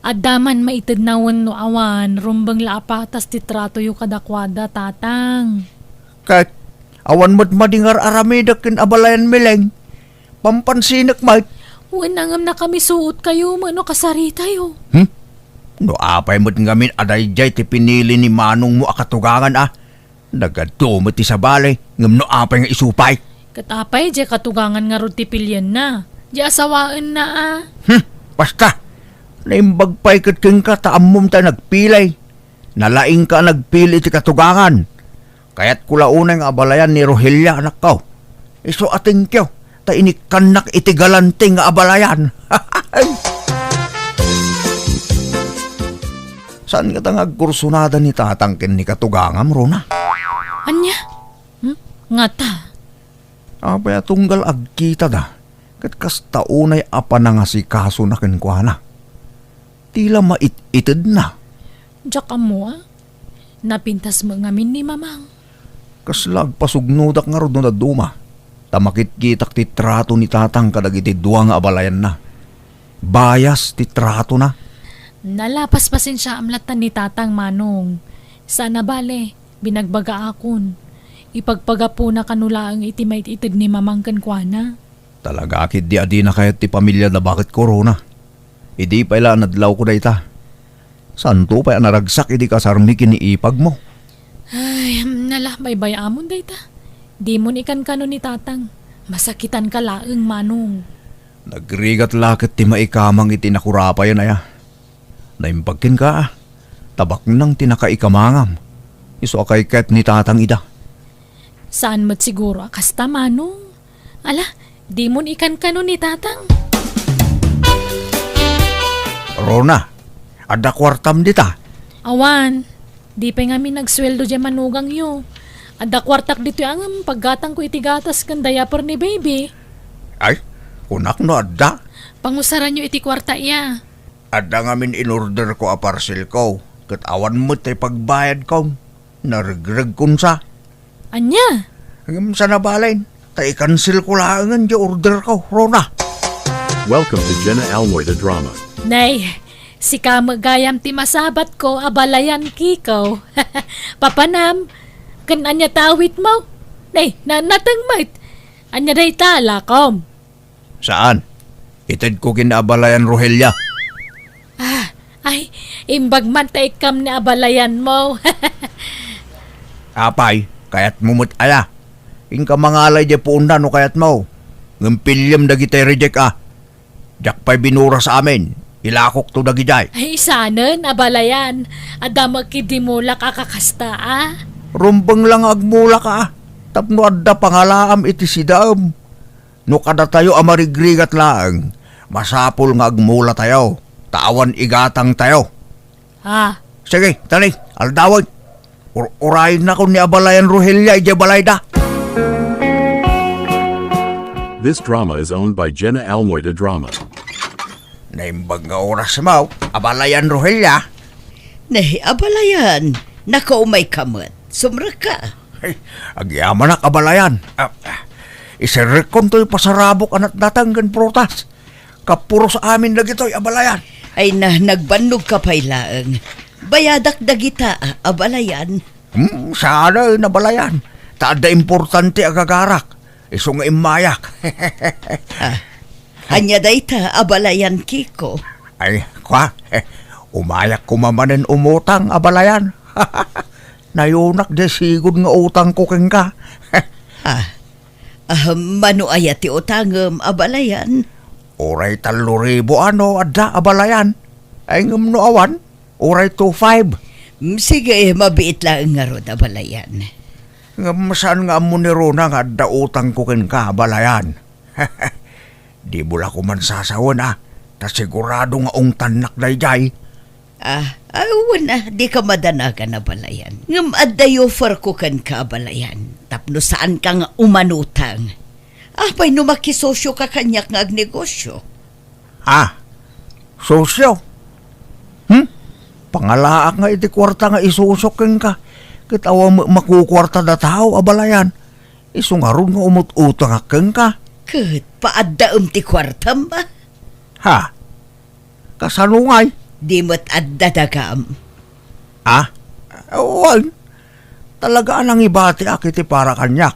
Adda man maitedna wenno awan, rumbeng la a patas ti tratoyo kadakuada, Tatang. Ket awan met madi nga ar-aramidek ken abalayan, Meleng. Pampansinek met. Wen, ngem nakamisuotkayo wenno kasaritayo. Hmm? No apay met ngamin a daydiay ti pinili ni manongmo a katugangan a? Nagadu met ti sabali, ngem no apay nga isu pay? Ket apay diay katugangan ngarud ti pilienna? Diay asawaenna a? Hmm, basta! Naimbag pay ket kenka ta ammom ta nagpili. Nalaingka a nagpili iti katugangan. Kayatko la unay nga abalayan ni Rogelia, anakko. Isu a thank you, ta inikkannak iti galante nga abalayan. Saan ngata nga agkursonada ni tatang ken ni katugangam, Rona? Ania? Hmm? Ngata? Apay a tunggal agkitada, ket kasta unay a panangasikasona kenkuana? Ti la mait-itedna. Diak ammo a. Napintas met ngamin ni Mamang. Kasla agpasugnodak ngarud no dadduma, ta makitkitak ti trato ni tatang kadagiti dua nga abalayanna. Bias ti tratona. Nala, paspasensiaam latta ni tatang, Manong. Saan a bale, binagbagaakon. Ipagpagapuna kano laeng iti mait-ited ni Mamang kenkuana. Talaga ketdi a dina kayat ti pamiliada, baket ko, Rona. Idi pay la nadlawko dayta, saanto pay a naragsak idi kasarmi ken ni ipagmo. Ay, nala, baybay-amon dayta. Dimon ikankano ni tatang. Masakitanka laeng, Manong. Nagrigat la ket ti maikamang iti nakurapayan aya. Naimbag kenka, a. Ta baknang ti nakaikamangam. Isu a kayat ni tatang ida. Saan met siguro a kasta, Manong? Ala, dimon ikankano ni tatang. Rona, adda kuartam dita? Awan, di pay ngamin nagsueldo diay manugangyo. Adda kuartak ditoy a ngem paggatangko iti gatas ken diaper ni baby. Ay, kunak no adda. Pangusaranyo iti kuarta iya. Adda ngamin inorderko a parcelko, ket awan met ti pagbayadko. Naregregkon sa. Ania? Ngem saan a bale, ta i-cancelko laengen diay orderko, Rona. Welcome to Jenna Almoy the Drama. Nay, sika met gayam ti masabatko, abalayan Kiko. Papanam, ken ania ti awitmo? Nay, na-, nateng met. Ania dayta, lakom? Saan? Itedko ken ni abalayan Rogelia. Ah, ay, imbag man ta ikkam ni abalayanmo. Apay, kayatmo met aya? Inka mangalay diay puonna no kayatmo. Ngem piliem dagiti reject a. Diak pay binuras amin. Ilakokto dagidiay. Ay, sanen, abalayan. Adda met ketdi mulak a kakasta a. Rumbeng la nga agmulak a. Tapno adda pangalaam iti sidaem. No kadatayo a marigrigat laeng, masapul nga agmulatayo, ta awan igatangtayo. Ah. Sige, tani, aldawen. Ur-, urayennakon ni abalayan Rogelia idiay balayda. This drama is owned by Jenna Almoy de Drama. Naimbag nga orasmo, abalayan Rogelia. Nay, abalayan, nakaumayka met. Sumrekka. Ay, agyamanak, abalayan. Ah, ah, iserrekkon toy pasarabok a natnateng ken prutas. Kapuros amin dagitoy, abalayan. Ay na, nagbannogka pay laeng. Bayadak dagita, abalayan. Hmm, saan, abalayan. Ta adda importante a gagarak. Isu nga immayak. Ah, ania dayta, abalayan Kiko? Ay, kwa, umayak koma manen umutang, abalayan. Nayunak diay sigud nga utangko kenka. Ah, ah, mano aya ti utangem, abalayan? Uray tallo ribu a no adda, abalayan. Ay, ngem no awan, uray two five. Mm, sige, mabiit laeng ngarud, abalayan. Ngem saan nga ammo ni Rona nga adda utangko kenka, abalayan? Dimo la koman sasawen a, ta sigurado nga ungtannak daydiay. Ah, ah, wen a, dika madanagan, abalayan. Ngem adda offerko kenka, abalayan, tapno saanka nga umanutang. Apay no makisosioka kaniak nga agnegosio? Ah, sosio? Hmm? Pangalaak nga iti kuarta nga isosiok kenka, ket awan met makukuartada tao, abalayan. Isu ngarud nga umut-utangak kenka. Ket paaddaem ti kuartam, a? Ha? Kasano ngay? Di met adda dagam. Ah? Wen, talaga a nangibatiak iti para kaniak.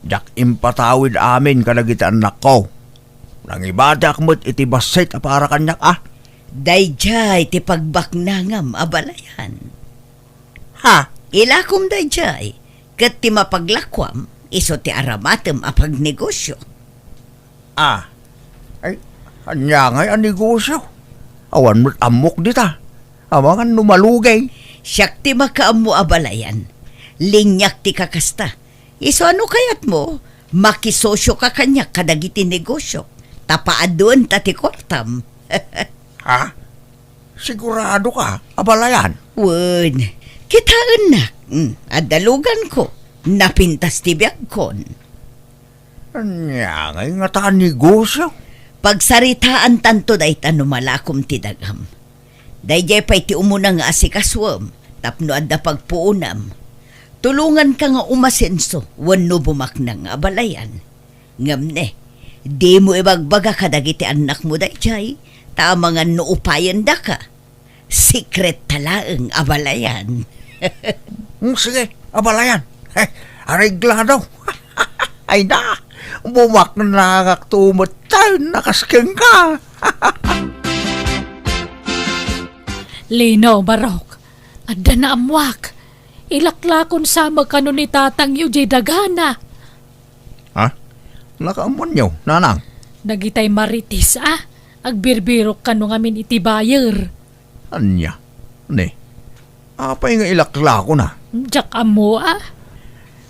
Diak impatawid amin kadagiti annakko. Nangibatiak met iti bassit a para kaniak, ah. Daydiay ti pagbaknangam, abalayan. Ha? Ilakom daydiay, ket ti mapaglakuam, isu ti aramatem a pagnegosio. Ah, ay, ania ngay a negosio? Awan met ammok dita. Amangan no malugay. Siak ti makaammo, abalayan. Liniak ti kakasta. Isu a no kayatmo, makisosioka kaniak kadagiti negosio. Ta paaduen ta ti kuartam. Ha? Sigurado ka, abalayan? Wen, kitaennak. Mm, adda luganko. Napintas ti biagkon. Ania ngay ngata a negosio? Pagsaritaantanto dayta no malakom ti dagam. Daydiay pay ti umuna nga asikasuem tapno adda pagpuonam. Tulonganka nga umasenso wenno bumaknang, abalayan. Ngem ne, dimo ibagbaga kadagiti annakmo daydiay, ta amangan no upayendaka. Secret ta laeng, abalayan. Mm, sige, abalayan. Eh, areglado. Ay na, bumaknangakto met ta, nakasken ka. Lino, Barok, adda naammoak. Ilaklakon sa met kano ni tatangyo diay dagana. Ha? Nakaammoanyo, nanang? Dagitay marites a, agbirbirok kano ngamin iti buyer. Ania? Ne? Apay nga ilaklakona? Diak ammo a.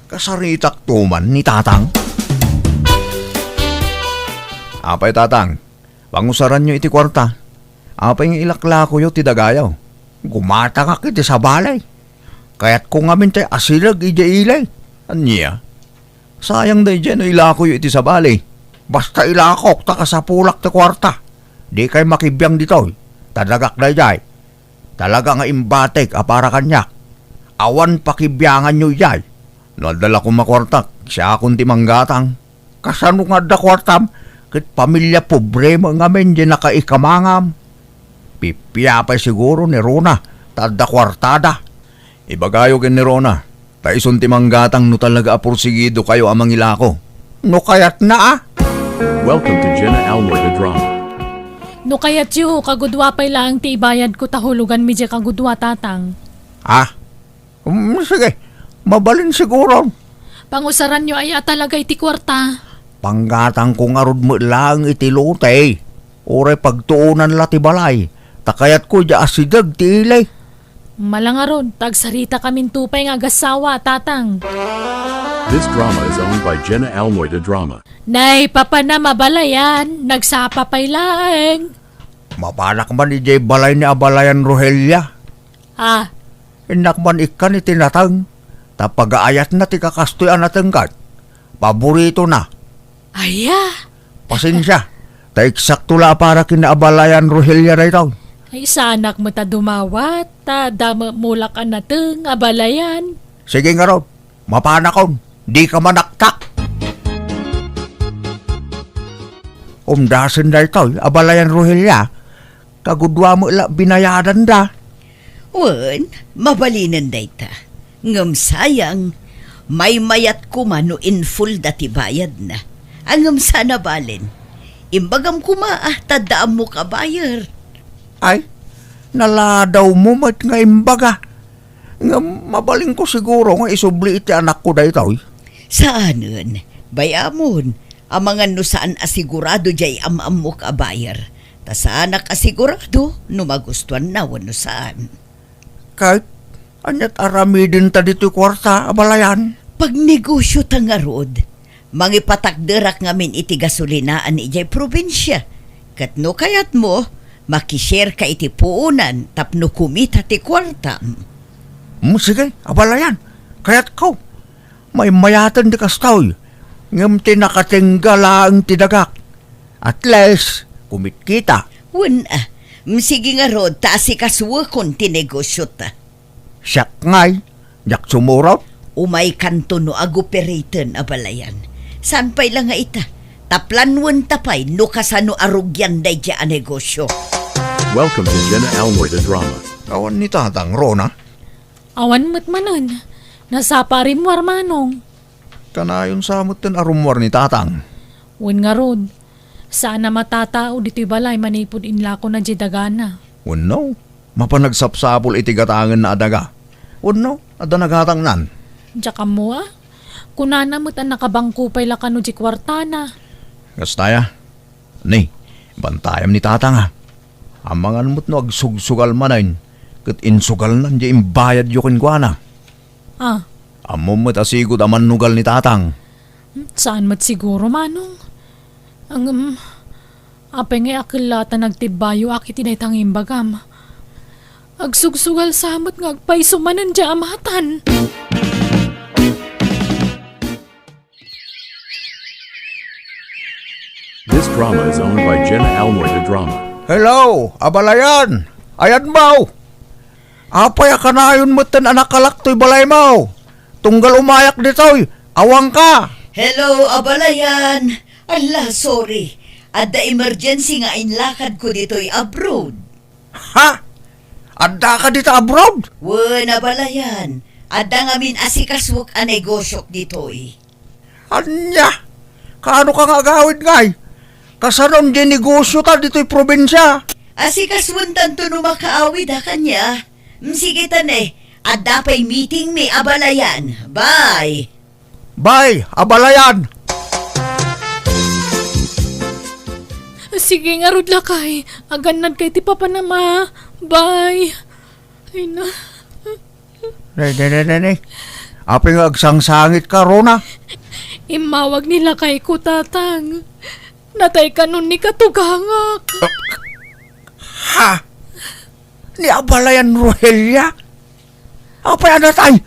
Kasaritakto man ni tatang. Apay, tatang, pangusaranyo iti kuarta. Apay nga ilaklakoyo ti dagayo? Gumatangak iti sabali. Kayatko ngamin tay asideg idiay ili. Ania? Sayang daydiay no ilakoyo iti sabali. Basta ilakok ta kasapulak ti kuarta. Dikay makibiang ditoy. Ta dagak daydiay. Talaga nga imbatik a para kaniak. Awan pakibianganyo idiay. No adda la koma kuartak, siakon ti manggatang. Kasano nga adda kuartam? Ket pamilia pobre met ngamin diay nakaikamangam. Pippia pay siguro ni Rona ta adda kuartada. Ibagayo ken ni Rona, ta isun ti manggatang no talaga a porsigidokayo a mangilako. No kayatna a. Welcome to Jenna Almoy the Drama. No kayatyo, kagudua pay laeng ti ibayadko ta huloganmi diay kagudua, tatang. Ah, mm, sige. Mabalin siguro. Pangusaranyo aya talaga iti kuarta? Panggatangko ngarud met laeng iti lote. Uray pagtuonan la ti balay. Ta kayatko diay asideg ti ili. Malangaron, ta agsarita kaminto pay nga agassawa, tatang. This drama is owned by Jenna Almoy de Drama. Nay, papanam, abalayan, nagsapa pay laeng. Mapanak man idiay balay ni abalayan Rogelia. Ah. Innak man ikkan iti nateng, ta pagaayatna ti kakastoy a nateng ket paboritona. Aya? Pasensia, ta eksakto la a para ken ni abalayan Rogelia daytoy. Ay, saanak met a dumawat, ta adda met mulak a nateng, abalayan. Sige ngarud, mapanakon, dika manaktak. Umdasen daytoy, abalayan Rogelia, kagudua met la binayadanda. Wen, mabalinen dayta. Ngem sayang, maymayat koma no in full da ti bayadna. A, ngem saan a balen. Imbagam koma a ta adda ammok a buyer. Ay, naladawmo met nga imbaga. Ngem mabalinko siguro nga isubli iti anakko daytoy. Saanen, bay-amon, amangan no saan a sigurado diay am-ammok a buyer. Ta saanak a sigurado no magustuanna wenno saan. Ket, aniat aramidenta ditoy kuarta, abalayan? Pagnegosiota ngarud. Mangipatakderak ngamin iti gasolinaan idiay probinsia. Ket no kayatmo, makishareka iti puonan tapno kumita ti kuartam. Hmm, sige, abalayan. Kayatko. Maymayaten ti kastoy. Ngem ti nakatengga laeng ti dagak. At least, kumitkita. Wen, a, mm, sige ngarud, ta asikasuekon ti negosiota. Siak ngay, diak sumurot. Umaykanto no agupiriten, abalayan. Saan pay la nga ita? Ta planwenta pay no kasano a rugian daydiay a negosio. Welcome to Jenna Almoy the Drama. Awan ni Tatang, Rona? Awan met manen. Nasapa a rimmuar, Manong. Kanayon sa metten a rummuar ni Tatang? Wen ngarud. Saan a matatao ditoy balay manipud inlakona diay dagana. Wenno, mapan nagsapsapul iti gatangenna a daga. Wenno, adda nagatangnan. Diak ammo a. Kunana met a nakabangko pay la kano diay kuartana. Kasta aya. Ni, bantayam ni Tatang a. Amangan met no agsugsugal manen, ket insugalnan diay imbayadyo kenkuana. Ah. Ammom met a sigud a mannugal ni Tatang. Hmm, saan met siguro, Manong? Ngem, apay ngay a kella ta nagtibbayoak iti dayta nga imbagam? Agsugsugal sa met nga agpayso manen diay amatan. This drama is owned by Jenna Almoy the Drama. Hello, abalayan! Ayanmo! Apay a kanayon metten a nakalak toy balaymo? Tunggal umayak ditoy, awanka! Hello, abalayan! Ala, sorry. Adda emergency nga inlakadko ditoy abroad. Ha? Addaka dita abroad? Wen, abalayan. Adda ngamin asikasuek a negosyok ditoy. Ania? Kaano ka nga agawid ngay? Kasanon diay negosyo ta ditoy probinsia? Asikasuentanto no makaawid a kania. Mm, sige ta ne, adda pay meeting mi, abalayan. Bye! Bye, abalayan! Sige ngarud, lakay. Agannadka iti papanam a. Bye. Ay na. Nay, nay, nay, nay, nay. Apay nga agsangsangitka, Rona? Immawag ni lakayko, Tatang. Natay kanon ni katugangak. Ha? Ni abalayan, Rogelia? Apay a natay?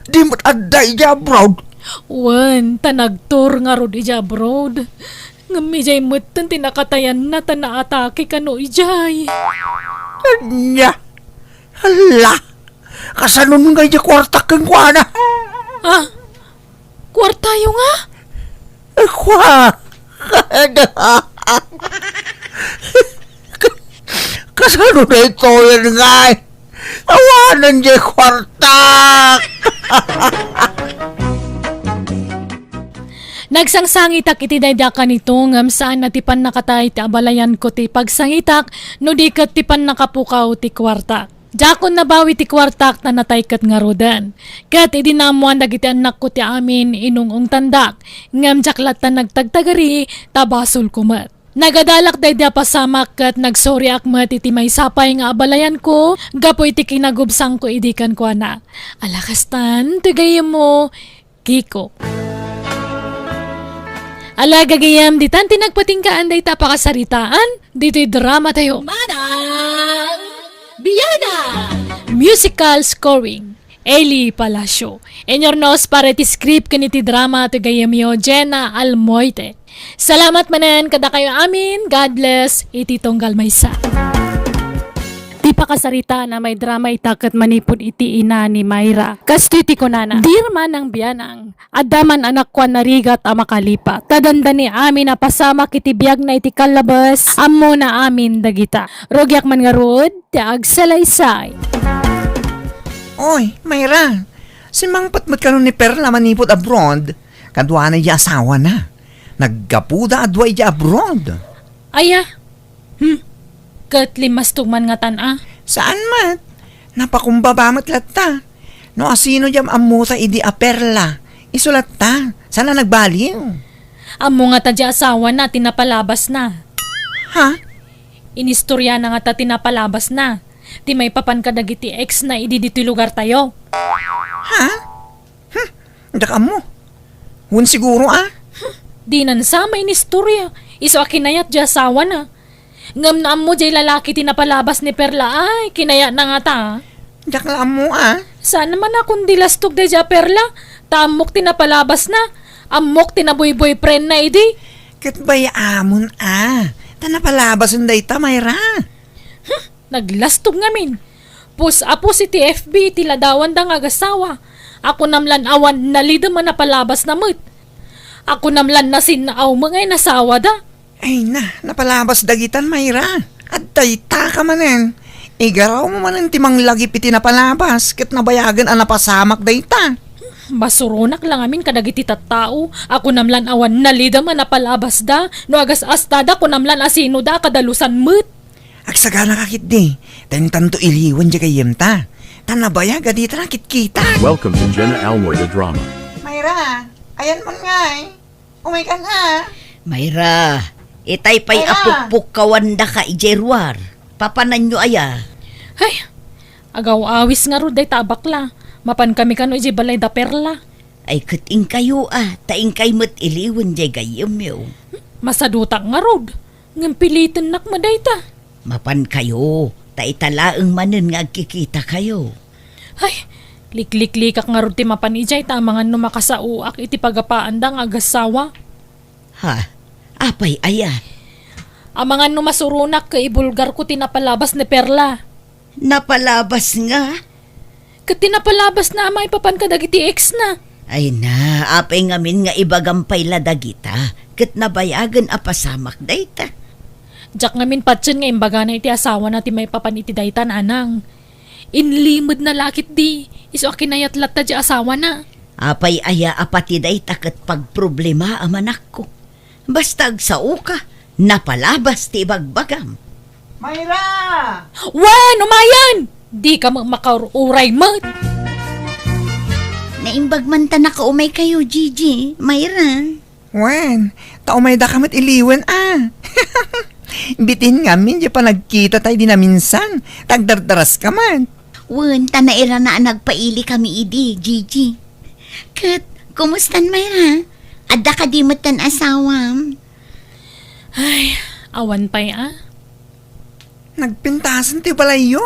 Di met adda idiay abroad? Wen, ta nagtour ngarud idiay abroad. Ngem idiay metten ti nakatayanna ta naatake kano idiay. Ania? Hala! Kasanon ngay diay kuartak kenkuana? Ah, kuartayo nga? Kua-, kasano daytoyen ngay? Awanen diay kuartak! Nagsangsangitak iti daydi a kanito, ngem saan a ti pannakatay ti abalayanko ti pagsangitak, no di ket ti pannakapukaw ti kuartak. Diakon nabawi ti kuartak ta natay ket ngaruden. Ket idi naammoan dagiti annakko ti amin, inung-ungtandak, ngem diak latta nagtagtagari ta basolko met. Nagadalak daydi a pasamak ket nagsoriak met iti maysa pay nga abalayanko gapu iti kinagubsangko idi kenkuana. Ala kastan, ti gayyemmo, Kiko. Ala, gagayyem, ditan ti nagpatinggaan dayta a pakasaritaan ditoy dramatayo. Manang Biana! Musical scoring, Eli Palacio. Inurnos para iti script ken iti drama ti gayyemyo, Jenna Almoite. Salamat manen kadakayo amin. God bless iti tunggal maysa. Ti pakasaritaan a may drama ita ket manipud iti ina ni Myra. Kastoy ti kunana, "Dear Manang Bianang, adda man a nakuan a rigat a makalipat. Ta dandani amin a pasamak iti biagna iti kallabes, ammona amin dagita. Rugiak man ngarud ti agsalaysay." Oy, Myra, simmangpet met kano ni Perla manipud abroad? Kaduana idiay asawana. Naggapuda a dua idiay abroad. Aya? Hmm. Ket limmastog man ngatan a? Saan met? Napakumbaba met latta. No asino diay ammota idi a Perla, isu latta. Saan a nagbaliw? Ammo ngata diay asawana ti napalabasna. Ha? Inistoriana ngata ti napalabasna. Ti maipapan kadagiti ex na idi ditoy lugartayo. Ha? Hmm, diak ammo. Wen siguro a? Hmm, dinan sa mainistorya. Isu a kinayat diay asawana. Ngem no ammo diay lalaki ti napalabas ni Perla, ay, kinayatna ngata. Diak la ammo a. Saan man a kundi lastog daydiay a Perla, ta ammok ti napalabasna. Ammok ti naboy-boyfriendna idi. Ket bay-amon a. Ta napalabasen dayta, Myra. Hmm. Naglastog ngamin. Pus a pus iti F B iti ladawanda nga agasawa. A kunam lan awan nalidem a napalabasna met. A kunam lan nasinnaaw met nga inasawada. Ay na, napalabas dagitan, Myra. Adda dayta ka manen. Igaraw mo manen ti manglagip iti napalabas ket nabayagen a napasamak dayta. Basuronak la ngamin kadagiti tattao a kunam lan awan nalidem a napalabasda, no agas-astada kunam lan a sinoda a kadalusan met. Agsaganaka ketdi, ta intanto iliwen diay gayyemta. Ta nabayag a dita nakitkita. Welcome to Jenna Almoy the Drama. Mayra, ayanmon ngay. Umaykan a. Mayra, itay pay a Mayra! Pukpukkawandaka idiay ruar. Papananyo aya? Ay, agaw-awis ngarud dayta a bakla. Mapankami kano idiay balay da Perla. Ay, ket inkayo a, ta inkay met iliwen diay gayyemyo. Masadutak ngarud. Ngem pilitennak met dayta. Mapankayo, ta ita laeng manen nga agkikitakayo. Ay, likliklikak ngarud ti mapan idiay ta amangan no makasaoak iti pagapaanda nga agassawa. Ha? Apay aya? Amangan no masuronak ket ibulgarko ti napalabas ni Perla. Napalabas nga? Ket ti napalabasna a maipapan kadagiti ex na. Ay na, apay ngamin nga ibagam pay la dagita, ket nabayagen a pasamak dayta. Diak ngamin patien nga imbagana iti asawana ti maipapan iti dayta, nanang. Inlimedna la ketdi, isu a kinayat latta ti asawana. Apay aya a pati dayta ket pagproblema a manakko? Basta agsaoka, napalabas ti ibagbagam. Mayra! Wen, umayen! Dika met makaur-uray met. Naimbag man ta nakaumaykayo, Gigi, Mayra. Wen, ta umaydaka met iliwen a. Bitin ngamin diay panagkitata idi naminsan, ta agdardaraska met. Wen, ta nairana a nagpailikami idi, Gigi. Ket, kumustan, Mayra? Adda kadi metten asawam? Ay, awan pay a. Nagpintasen ti balayyo.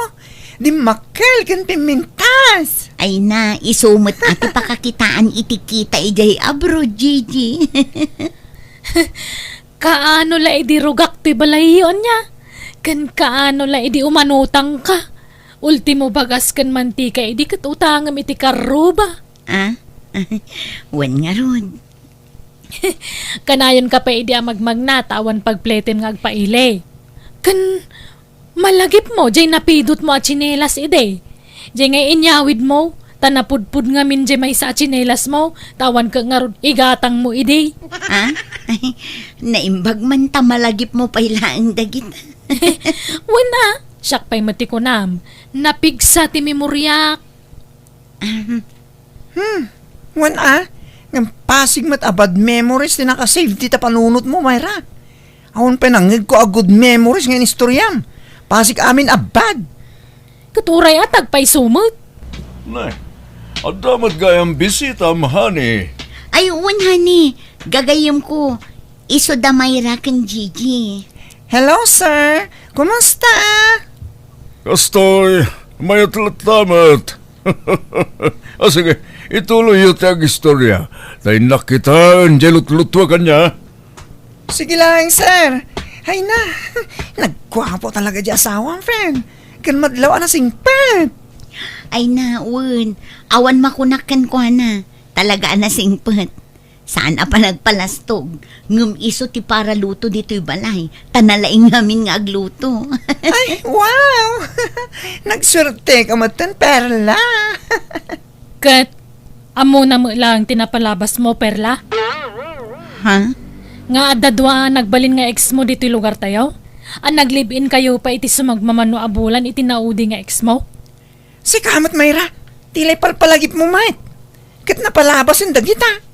Dimmakkel ken pimmintas. Ay na, isu met a ti pakakitaan iti kita idiay abroad, Gigi. Kaano la idi rugak ti balayyo, ania? Ken kaano la idi umanutangka? Ultimo, bagas ken mantika idi ket utangem iti karruba. Ah? Wen ngarud. Kanayonka pay idi a magmagna ta awan pagpletem nga agpaili. Ken malagipmo diay napidutmo a tsinelas idi. Diay ngay inyawidmo, ta napudpud ngamin diay maysa a tsinelasmo, ta awan ket ngarud igatangmo idi. Ha? Naimbag man ta malagipmo pay laeng dagita. Wen a, siak pay met ti kunam, napigsa ti memoriak. Ahem. Hmm, wen a, ngem pasig met a bad memories ti nakasave dita panunotmo, Mayra. Awan pay nangngegko a good memories nga inistoriam. Pasig amin a bad. Ket uray a, agpayso met. Nay, adda met gayam bisitam, honey. Ay, wen, honey. Gagayyemko. Isu da Mayra ken Gigi. Hello, sir. Kumusta? Kastoy, mayat latta met. Ah, sige, ituloyyo ti agistorya. Ta innak kitaen diay lutlutuak ania. Sige laeng, sir. Ay na, nagguapo talaga diay asawam, friend. Ken madlaw a nasingpet. Ay na, wen. Awan makunak kenkuana. Talaga a nasingpet. Saan a panagpalastog, ngem isu ti paraluto ditoy balay, ta nalaing ngamin nga agluto. Ay, wow! Nagsuerteka metten, Perla. Ket, ammona met laeng ti napalabasmo, Perla? Ha? Nga adda dua a nagbalin nga exmo ditoy lugartayo? A nag-live-in kayo pay iti sumagmamano a bulan iti naudi nga exmo? Sika met, Mayra, ti lay palpalagipmo met. Ket napalabasen dagita.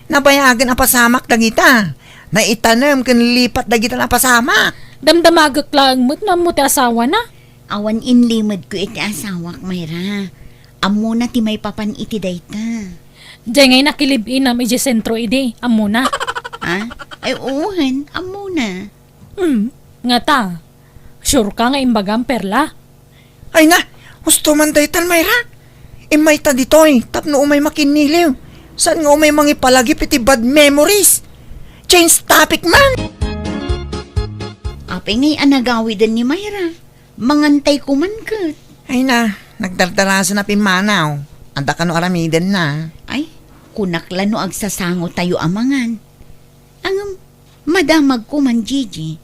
Nabayagen a pasamak dagita. Naitanem ken lipat dagita napasamak. Damdamagek laeng met no ammo ti asawana. Awan inlimedko iti asawak, Mayra. Ammona ti maipapan iti dayta. Diay ngay nakilive-inam idiay sentro idi, ammona. Ha? Ay, uwen, ammona. Hmm, ngata. Sure ka nga imbagam, Perla? Ay na, husto man daytan, Mayra. Immayta ditoy tapno umay makinniliw. Saan nga umay mangipalagip iti bad memories? Change topic man! Apay ngay a nagawiden ni Mayra? Mangantay ko man ket. Ay na, nagdardarasen a pimmanaw. Adda kano aramidenna. Ay, kunak la no agsasangotayo a mangan. Ngem, madamagko man, Gigi.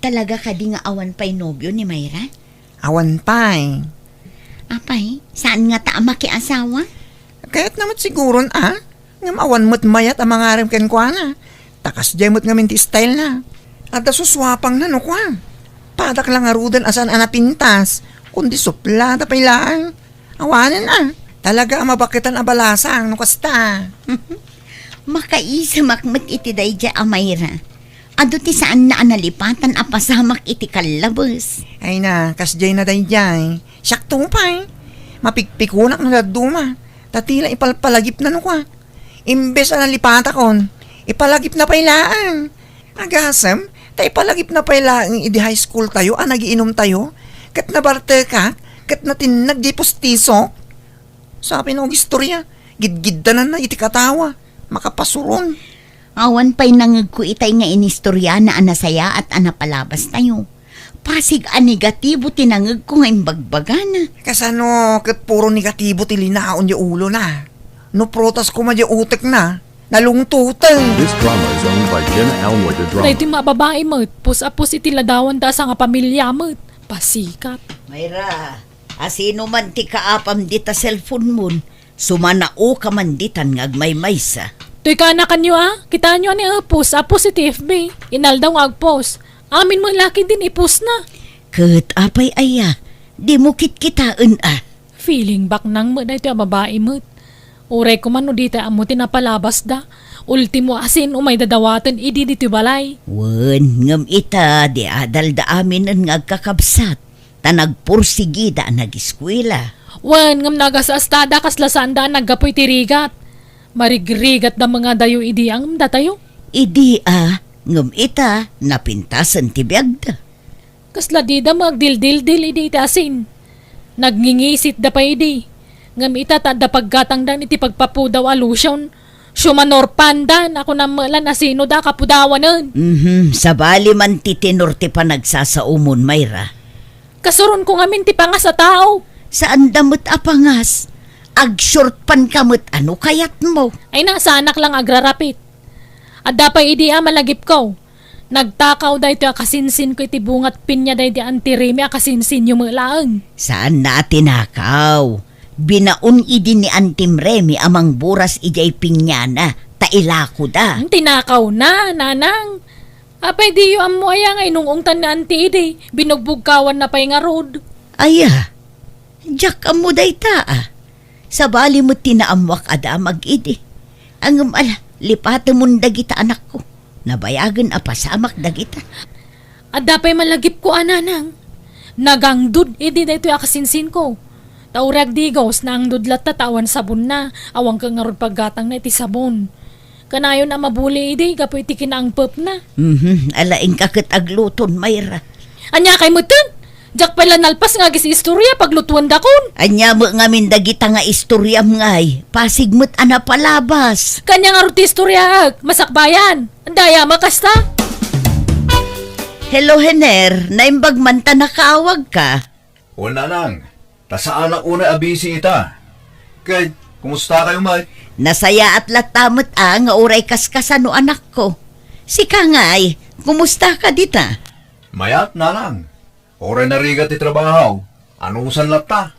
Talaga kadi nga awan pay nobio ni Myra? Awan pay. Apay, saan ngata a makiasawa? Kayatna met siguron a. Ngem awan met mayat a mangarem kenkuana. Ta kasdiay met ngamin ti stylena. Adda susuapangna no kua. Padak la ngaruden a saan a napintas, kundi suplada pay laeng. Awanen a. Talaga a mabaketan a balasang no kasta. Makaisamak met iti daydiay a Myra. Adu ti saanna a nalipatan a pasamak iti kallabes. Ay na, kasdiay na daydiay. Siakto pay. Mapikpikunak no dadduma. Ta tila ipalpalagipna no kua. Imbes a nalipatakon, ipalagipna pay laeng. Agasem, ta ipalagipna pay laeng idi high school tayo a nagiinum tayo, ket nabartekak, ket natinnag diay pustisok. Sabi no agistorya, gidgiddananna iti katawa, makapasuron. Awan pay nangegko itay nga inistoriana a nasayaat a napalabas tayo. Pasig a negatibo ti nangegko nga imbagbagana. Kasano ket puro negatibo ti linaon diay ulona? No prutas koma diay utekna, nalungtoten. This drama is owned by Jenna Almoy de Drama. Daytoy nga babai met, pus a pus iti ladawanda a sangapamilia met. Pasikat. Myra, asino man ti kaapam dita cellphone mon? Sumanaoka man ditan nga agmaymaysa. Toy kaanakanyo a, kitaenyo a ni Epos a post iti F B. Inaldaw nga agpost. Amin met la ketdin i-postna. Ket apay aya, dimo kitkitaen a? Feeling baknang met daytoy a babai met. Uray koma no dita ammo ti napalabasda. Ultimo asin umay dadawaten idi ditoy balay. Wen, ngem ita, di adalda aminen nga agkakabsat. Ta nagpursigida a nagiskuela. Wen, ngem nagasastada kasla saanda a naggapu iti rigat. Marigrigatda met nga adayo idi a ngem datayo. Idi a, ngem ita, napintasen ti biagda. Kasla dida met agdildildil idi iti asin. Nagngingisitda pay idi. Ngem ita, ta adda paggatangdan iti pagpapudaw a lotion. Siumanor pandan, a kunam met la no asinoda a kapudawanen. Mhm, sabali man ti tenor ti panagsasaomon, Myra. Kasuronko ngamin ti pangas a tao. Saanda met a pangas. Agshort panka met a no kayatmo. Ay na, saanak la nga agrarapit. Adda pay idi a malagipko. Nagtakaw daytoy a kasinsinko iti bunga ti pinia daydi Auntie Remy a kasinsinyo met laeng. Saanna a tinakaw. Binaon idi ni Auntie Remy a mangburas idiay piniana, ta ilakoda. Hmm, tinakawna, nanang. Apay diyo ammo aya nga inung-ungtan ni Auntie idi, binugbugkawanna pay ngarud. Aya, diak ammo dayta a. Sabali met ti naammoak a damag idi. Ngem ala, lipatemon dagita anakko. Nabayagen a pasamak dagita. Adda pay malagipko a nanang. Nagangdud idi daytoy a kasinsinko. Ta uray agdigos, naangdud latta ta awan sabonna, awan ket ngarud paggatangna iti sabon. Kanayon a mabuli idi gapu iti kinaangpepna. Mhm, ala inka ket agluton, Myra. Ania kay metten? Diak pay la nalpas nga agis-istorya paglutuendakon. Ania met ngamin dagita nga istoriam ngay? Pasig met a napalabas. Kania ngarud ti istoriaek, masakbayan. Dayam a kasta. Hello, Hener. Naimbag man ta nakaawagka. O, nanang, ta saanak unay a busy ita. Ket, kumusta kayo, Mike? Nasayaat latta met a nga uray kaskasano anakko. Sika ngay, kumusta ka dita? Mayat, nanang. Uray narigat ti trabaho, anusan latta.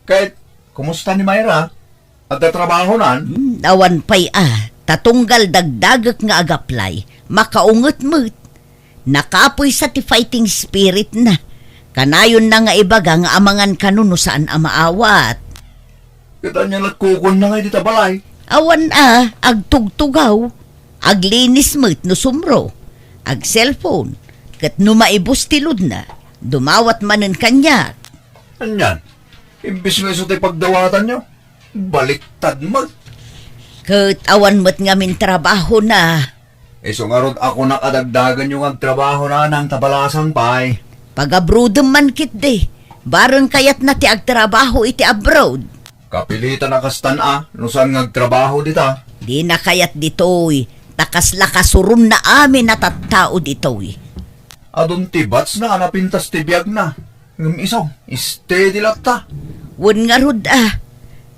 Ket, kumusta ni Myra? Adda trabahonan? Hmm, awan pay a, ta tunggal dagdagek nga agaplay, makaunget met. Nakapuysa ti fighting spirit na. Kanayonna nga ibaga nga amangan kano no saan a maawat. Ket ania nagkukuanna ngay dita balay? Awan a, agtugtugaw. Aglinis met no sumro. Ag-cellphone. Ket no maibus ti load na, dumawat manen kaniak. Anian? Imbes nga isu ti pagdawatanyo, baliktad met. Ket awan met ngamin trabahona. Isu ngarud a kunak a dagdaganyo nga agtrabaho, nanang, ta balasang pay. Pagabrodem man ketdi, bareng kayatna ti agtrabaho iti abroad. Kapilitan a kastan a, no saan nga agtrabaho dita. Dina kayat ditoy, ta kasla kasuronna amin a tattao ditoy. Adun ti batchna a napintas ti biagna. Ngem isu, steady latta. Wen ngarud a,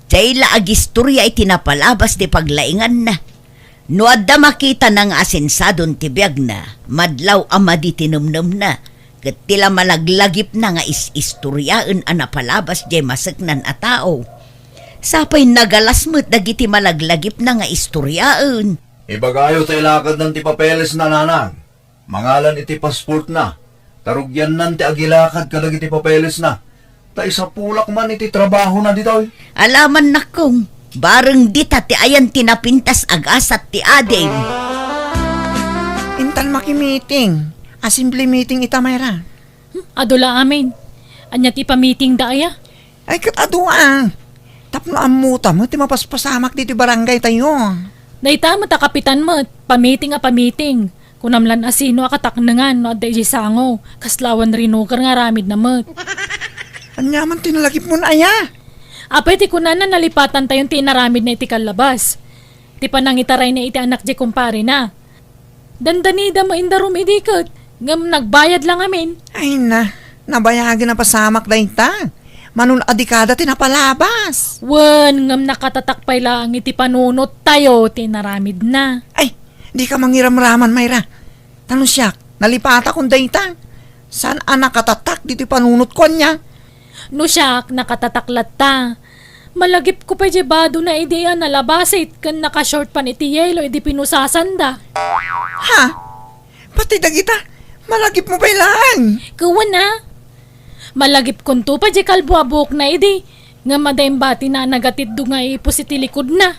diay la agistorya iti napalabas ti paglainganna. No adda makitana nga asensadon ti biagna, madlaw a madi ti nemnemna, ket ti la malaglagipna nga is-istoriaen a napalabas diay maseknan a tao. Sapay nagalas met dagiti malaglagipna nga istoriaen. Ibagayo ta ilakadnan ti papelesna, nanang. Mangalan iti pasportna, ta rugiannan ti agilakad kadagiti papelesna, ta isapulak man iti trabahona ditoy. Alaman, nakkong, bareng dita ti ayan ti napintas a gasat ti adim. Intan makimiting, assembly meeting ita, Mayra. Hmm, adu la amin. Ania ti pamitingda aya? Ay, ket adu a. Tapno ammota met ti mapaspasamak ditoy barangay tayo. Dayta met a kapitan met, pamiting a pamiting. Kunam lan a sino a kataknengan no adda idiay sango, kasla awan rinuker nga aramidna met. Ania man ti nalagipmon aya? Apay ti kunana, nalipatantayon ti inaramidna iti kallabas. Ti panangitarayna iti anak diay kumparena. Dandanida met indarum idi ket, ngem nagbayad la ngamin. Ay na, nabayagen a pasamak dayta. Mano a dekada ti napalabas. Wen, ngem nakatatak pay laeng iti panunottayo ti inaramidna. Ay, dika mangiramraman, Mayra. Ta no siak, nalipatakon dayta. Saan a nakatatak ditoy panunotko, ania? No siak, nakatatak latta. Malagipko pay diay badona idi a nalabasit ken naka-short pan iti yelo idi pinusasanda. Ha? Pati dagita, malagipmo pay laeng? Ket wen a. Malagipkonto pay diay kalbo a buokna idi, ngem adda imbatina a nagatiddog nga iipus iti likudna.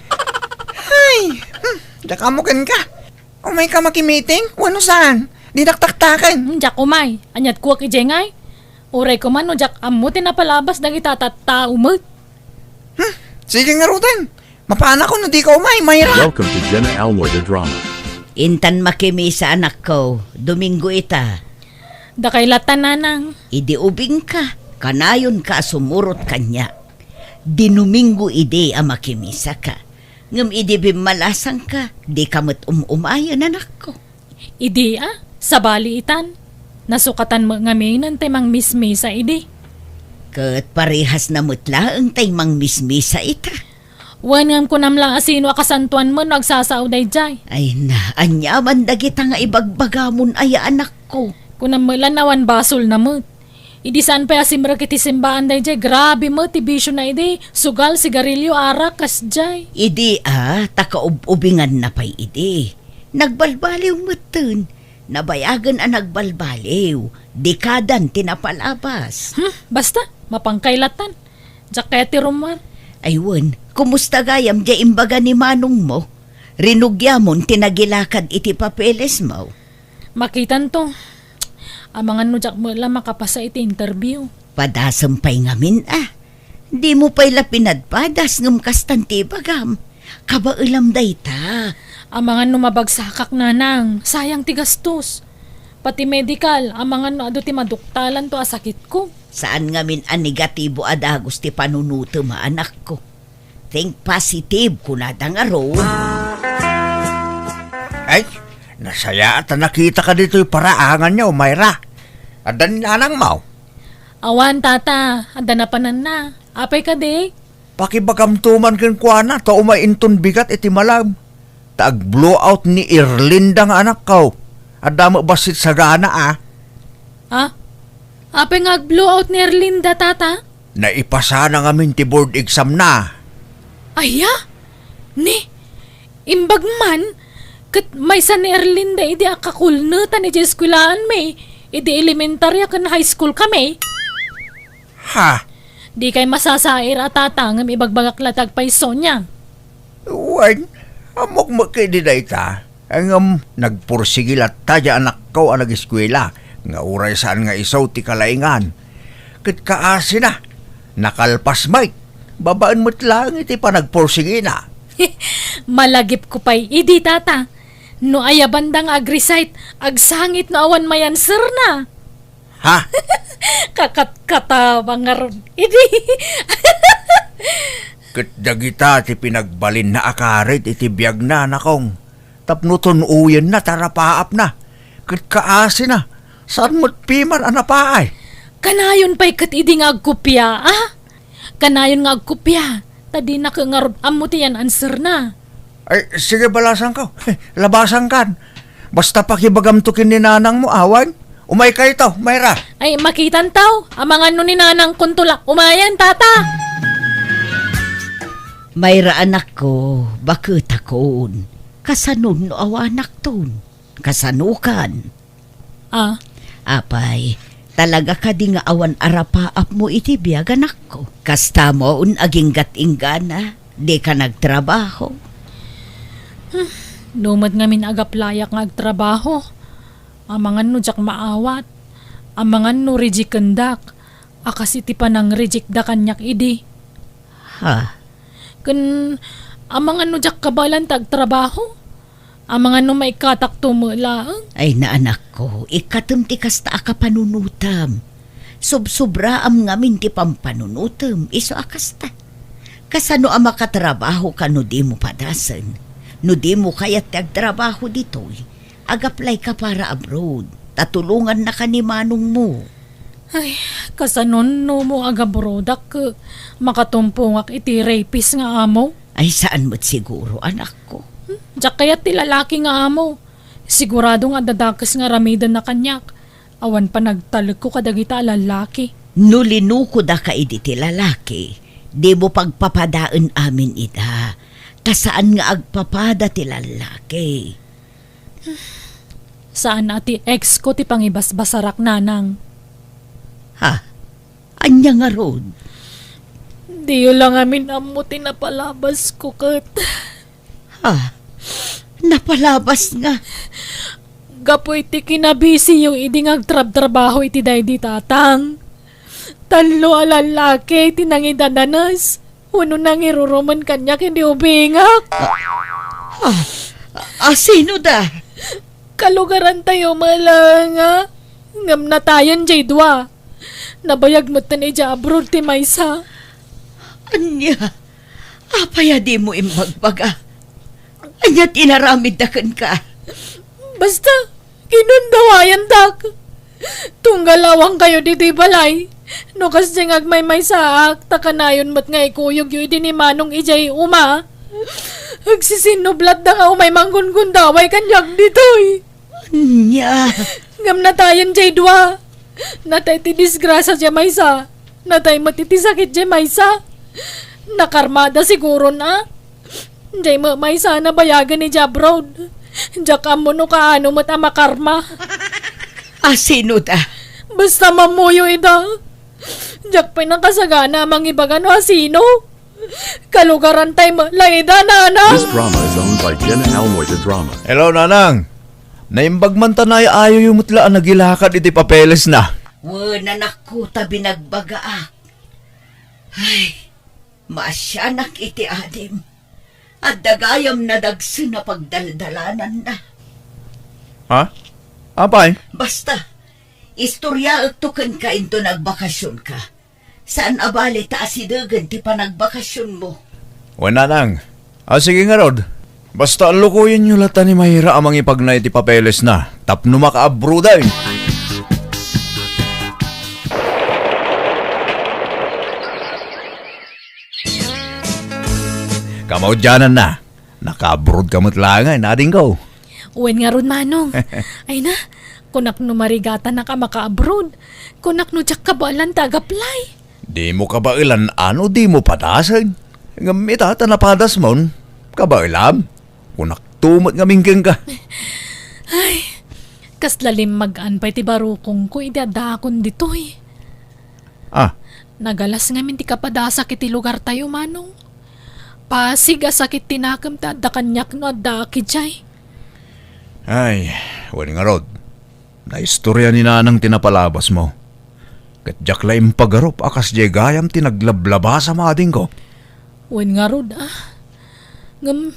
Ay, hmm, diak ammo kenka. Umayka makimiting? Wenno saan? Dinak taktaken. Hmm, diak umay. Aniat kuak idiay ngay? Uray koma no diak ammo ti napalabas dagita tattao met. Hmm, sige ngaruden. Mapanakon no dika umay, Mayra. Welcome to Jenna Almoy the Drama. Intan makimisa, anakko. Domingo ita. Dakay latta, nanang. Idi ubingka, kanayonka a sumurot kaniak. Dinominggo idi a makimisaka. Ngem idi bimmalasangka, dika met um-umayen, anakko. Idi a, sabali itan. Nasukatan met ngaminen tay mangmismisa idi. Ket parehasna met laeng tay mangmismisa ita. Wen, ngem kunam la a sino a kasantoan met no agsasao daydiay. Ay na, aniaman dagita nga ibagbagamon aya, anakko? Kunam met la no awan basolna met. Idi saan pay a simrek iti simbaan daydiay, grabe met ti bisiona idi, sugal, sigarilio, arak, kasdiay. Idi a, ta kaub-ubinganna pay idi. Nagbalbaliw metten. Nabayagen a nagbalbaliw. Dekadan ti napalabas. Hmm, basta, mapankay latan. Diak kayat ti rummuar. Ay wen, kumusta gayam diay imbaga ni manongmo? Rinugiamon ti nagilakad iti papelesmo? Makitanto. Amangan no diak met la makapasa iti interview. Padasem pay ngamin a. Dimo pay la pinadpadas ngem kastan ti ibagam. Kabaelam dayta. Amangan no mabagsakak, nanang, sayang ti gastos. Pati medical, amangan no adu ti maduktalanto a sakitko. Saan ngamin a negatibo a dagus ti panunotem a, anakko. Think positive, kunada ngarud. Ay, nasayaat a nakitaka ditoy paraanganyo, Mayra. Adda ni nanangmo? Awan, tata. Adda napananna. Apay kadi? Pakibagamto man kenkuana ta umay inton bigat iti malem. Ta ag-blowout ni Erlinda nga anakko. Adda met bassit sagana a. Ah? Apay nga ag-blowout ni Erlinda, tata? Naipasana ngamin ti board exam na. Aya? Ni, imbag man, ket maysa ni Erlinda idi a kakulnetan idiay eskuelaanmi, idi elementaria ken high school kami. Ha? Dikay masasair a tata ngem ibagbagak la ti agpayso niya. Wen, ammok met ketdi dayta. Ngem nagpursigi latta diay anakko a nageskuela nga uray saan nga isu ti kalaingan. Ket kaasina, nakalpas met, babaen met laeng iti panagpursigina. Malagipko pay idi, tata. No ayabanda nga ag-recite, agsangit no awan may answerna. Ha? Kakatkatabang ngarud idi. Ket dagita ti pinagbalinna a karit iti biagna, anakko. Tapno tun-oyenna ta rapaapna. Ket kaasina, saan met piman a napaay. Kanayon pay ket idi nga agkopia, a? Kanayon nga agkopia, ta dinak ngarud ammo ti yan-answerna. Ay, sige, balasanko. Labasankan. Basta pakibagamto ken ni nanangmo, awan. Umaykayto, Mayra. Ay, makitantaw. Amangan no ni nanangkonto la umayen, tata. Mayra, anakko, baketakon. Kasanon no awanakton? Kasanokan? Ah. Apay, talaga kadi nga awan arapaapmo iti biag, anakko? Kasta mon aginggat-inggana, dika nagtrabaho? Hmm, no met ngamin agaplayak nga agtrabaho, amangan no diak maawat, amangan no rejectendak, a kas iti panang-rejectda kaniak idi. Ha? Ken amangan no diak kabaelan ti agtrabaho? Amangan no maikkatakto met laeng? Ay, naanakko, ikkatem ti kasta a kapanunotem. Sobsobraam ngamin ti pampanunotem, isu a kasta. Kasano a makatrabahoka no dimo padasen? No dimo kayat ti agtrabaho ditoy, agaplayka para abroad, ta tulongannaka ni manongmo. Ay, kasanon no mo agabrodak ket makatumpongak iti rapist nga amo? Ay, saan met siguro, anakko. Hmm, diak kayat ti lalaki nga amo. Sigurado nga adda dakes nga aramidenna kaniak. Awan panagtalekko kadagita a lalaki. No linukodaka idi ti lalaki, dimo pagpapadaen amin ida. Ta saan nga agpapada ti lalaki. Saan a ti ex ko ti pangibasbasarak, nanang. Ha? Ania ngarud? Diyo la ngamin ammo ti napalabas ko ket. Ha? Napalabas nga? Gapu iti kinabisiyo idi nga agtrabtrabaho iti daydi tatang. Tallo a lallaki ti nangidadanes wenno nangirurumen kaniak idi ubingak. Ah, ah, sino da? Kalugarantayo met laeng, ngem natayen jay dua. Nabayag metten idiay abroad ti maysa. Ania? Apay a dimo imbagbaga? Ania ti inaramidda kenka? Basta, kinundawayandak. Tunggal awankayo ditoy balay. No kasdiay nga agmaymaysaak, ta kanayon met nga ikuyogyo idi ni Manong idiay uma. Agsisinublatda nga umay manggungundaway kaniak ditoy. Ania? Ngem natayen jay dua. Natay ti disgrasia diay maysa. Natay met iti sakit diay maysa. Nakarmada siguron a. Diay met maysa a nabayagen idiay abroad. Diak ammo no kaano met a makarma. A sino da? Basta mammuyo ida. Diak pay nakasagana a mangibaga no a sino. Kalugarantay met la ida, nana. This drama is owned by Jen Almoy the Drama. Hello, Nanang. Naimbag man ta naay-ayoyo met la a nagilakad iti papelesna. Wen, anakko, ta binagbagaak. Ay, maasianak iti adim. Adda gayam nadagsen a pagdaldalananna. Ha? Apay? Basta, istoriaekto kenka inton agbakasionka. Saan a bale ta asidegen ti panagbakasionmo. Wen, Nanang. A, sige ngarud. Basta allukoyenyo latta ni Mayra a mangipagna iti papelesna tapno makaabroad ay. Kamaudiananna, nakaabroad ka met laeng ay, adingko. Wen ngarud, Manong. Ay na, kunak no marigatanak a makaabroad. Kunak no diak kabaelan ti agaplay. Dimo kabaelan a no dimo padasen. Ngem ita ta napadasmon, kabaelam. Kunakto met ngamin kenka. Ay, kasla limmag-an pay ti barukongko idi addaakon ditoy. Ah. Nagalas ngamin ti kapadasak iti lugartayo, Manong. Pasig a sakit ti nakem ti adda kaniak no addaak idiay. Ay, wen ngarud, naistorya ni Nanang ti napalabasmo. Ket diak la impagarup a kasdiay gayam ti naglablabasam, adingko. Wen ngarud, ah. Ngem,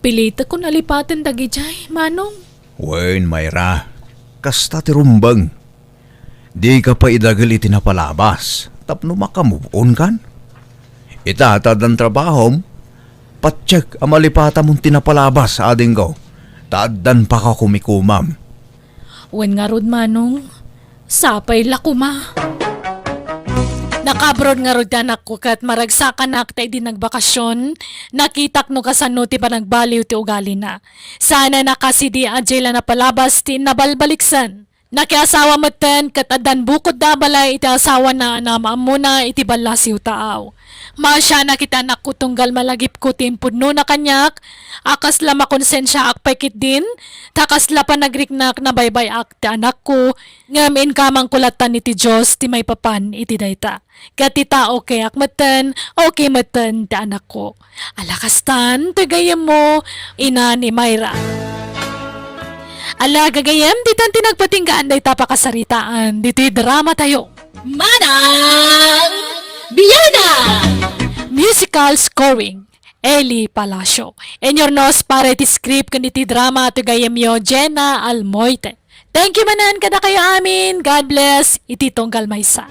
pilitekon a lipaten dagidiay, Manong. Wen, Mayra, kasta ti rumbeng. Dika pay idagel iti napalabas tapno makamove on kan. Ita ta addan trabahom, patiek a malipatamon ti napalabas, adingko, ta addan pakakumikomam. Wen ngarud, Manong, sapay la koma. Nakaabroad ngarud ti anakko ket maragsakanak ta idi nagbakasyon, nakitak no kasano ti panagbaliw ti ugalina. Saan a nakasidi a diay la napalabas ti nabalbaliksan. Nakiasawa metten ket addan bukodda a balay iti asawana a naam-ammona iti ballasiw taaw. Maasianak iti anakko tunggal malagipko ti impudnona kaniak, a kasla makonsensiaak pay ketdin, ta kasla panagriknak nabaybay-ak ti anakko, ngem inkamangko lattan iti Dios ti maipapan iti dayta. Ket ita, okay-ak metten, okay metten ti anakko. Ala kastan, ti gayyemmo, ina ni Myra. Ala, gagayyem, ditan ti nagpatinggaan dayta pakasaritaan, ditoy drama tayo. Manang Biana! Musical scoring, Eli Palacio. Inurnos para iti script ken iti drama, ti gayyemyo, Jenna Almoite. Thank you manen kadakayo amin. God bless. Iti tunggal maysa.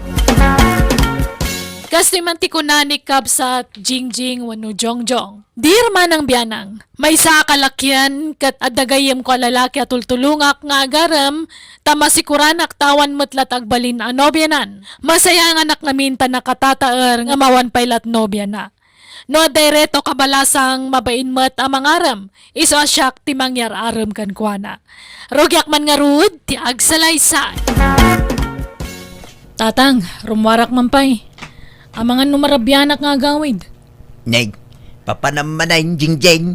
Kastoy man ti kuna ni Kabsat Jingjing wenno Jongjong. Dear Manang Bianang, maysa a kalakian ket adda gayyemko a lalaki a tultulongak nga agarem, ta masikuranak ta awan met la ti agbalin a nobianan. Masayanganak ngamin ta nakatataer nga awan pay la ti nobiana. No adda reto kabalasang mabain met a mangarem, isu a siak ti mangyar-arem kenkuana. Rugiak man ngarud ti agsalaysay. Tatang, rummuarak man pay. Amangan no marabianak nga agawid. Neg, papanam manen, Jingjing.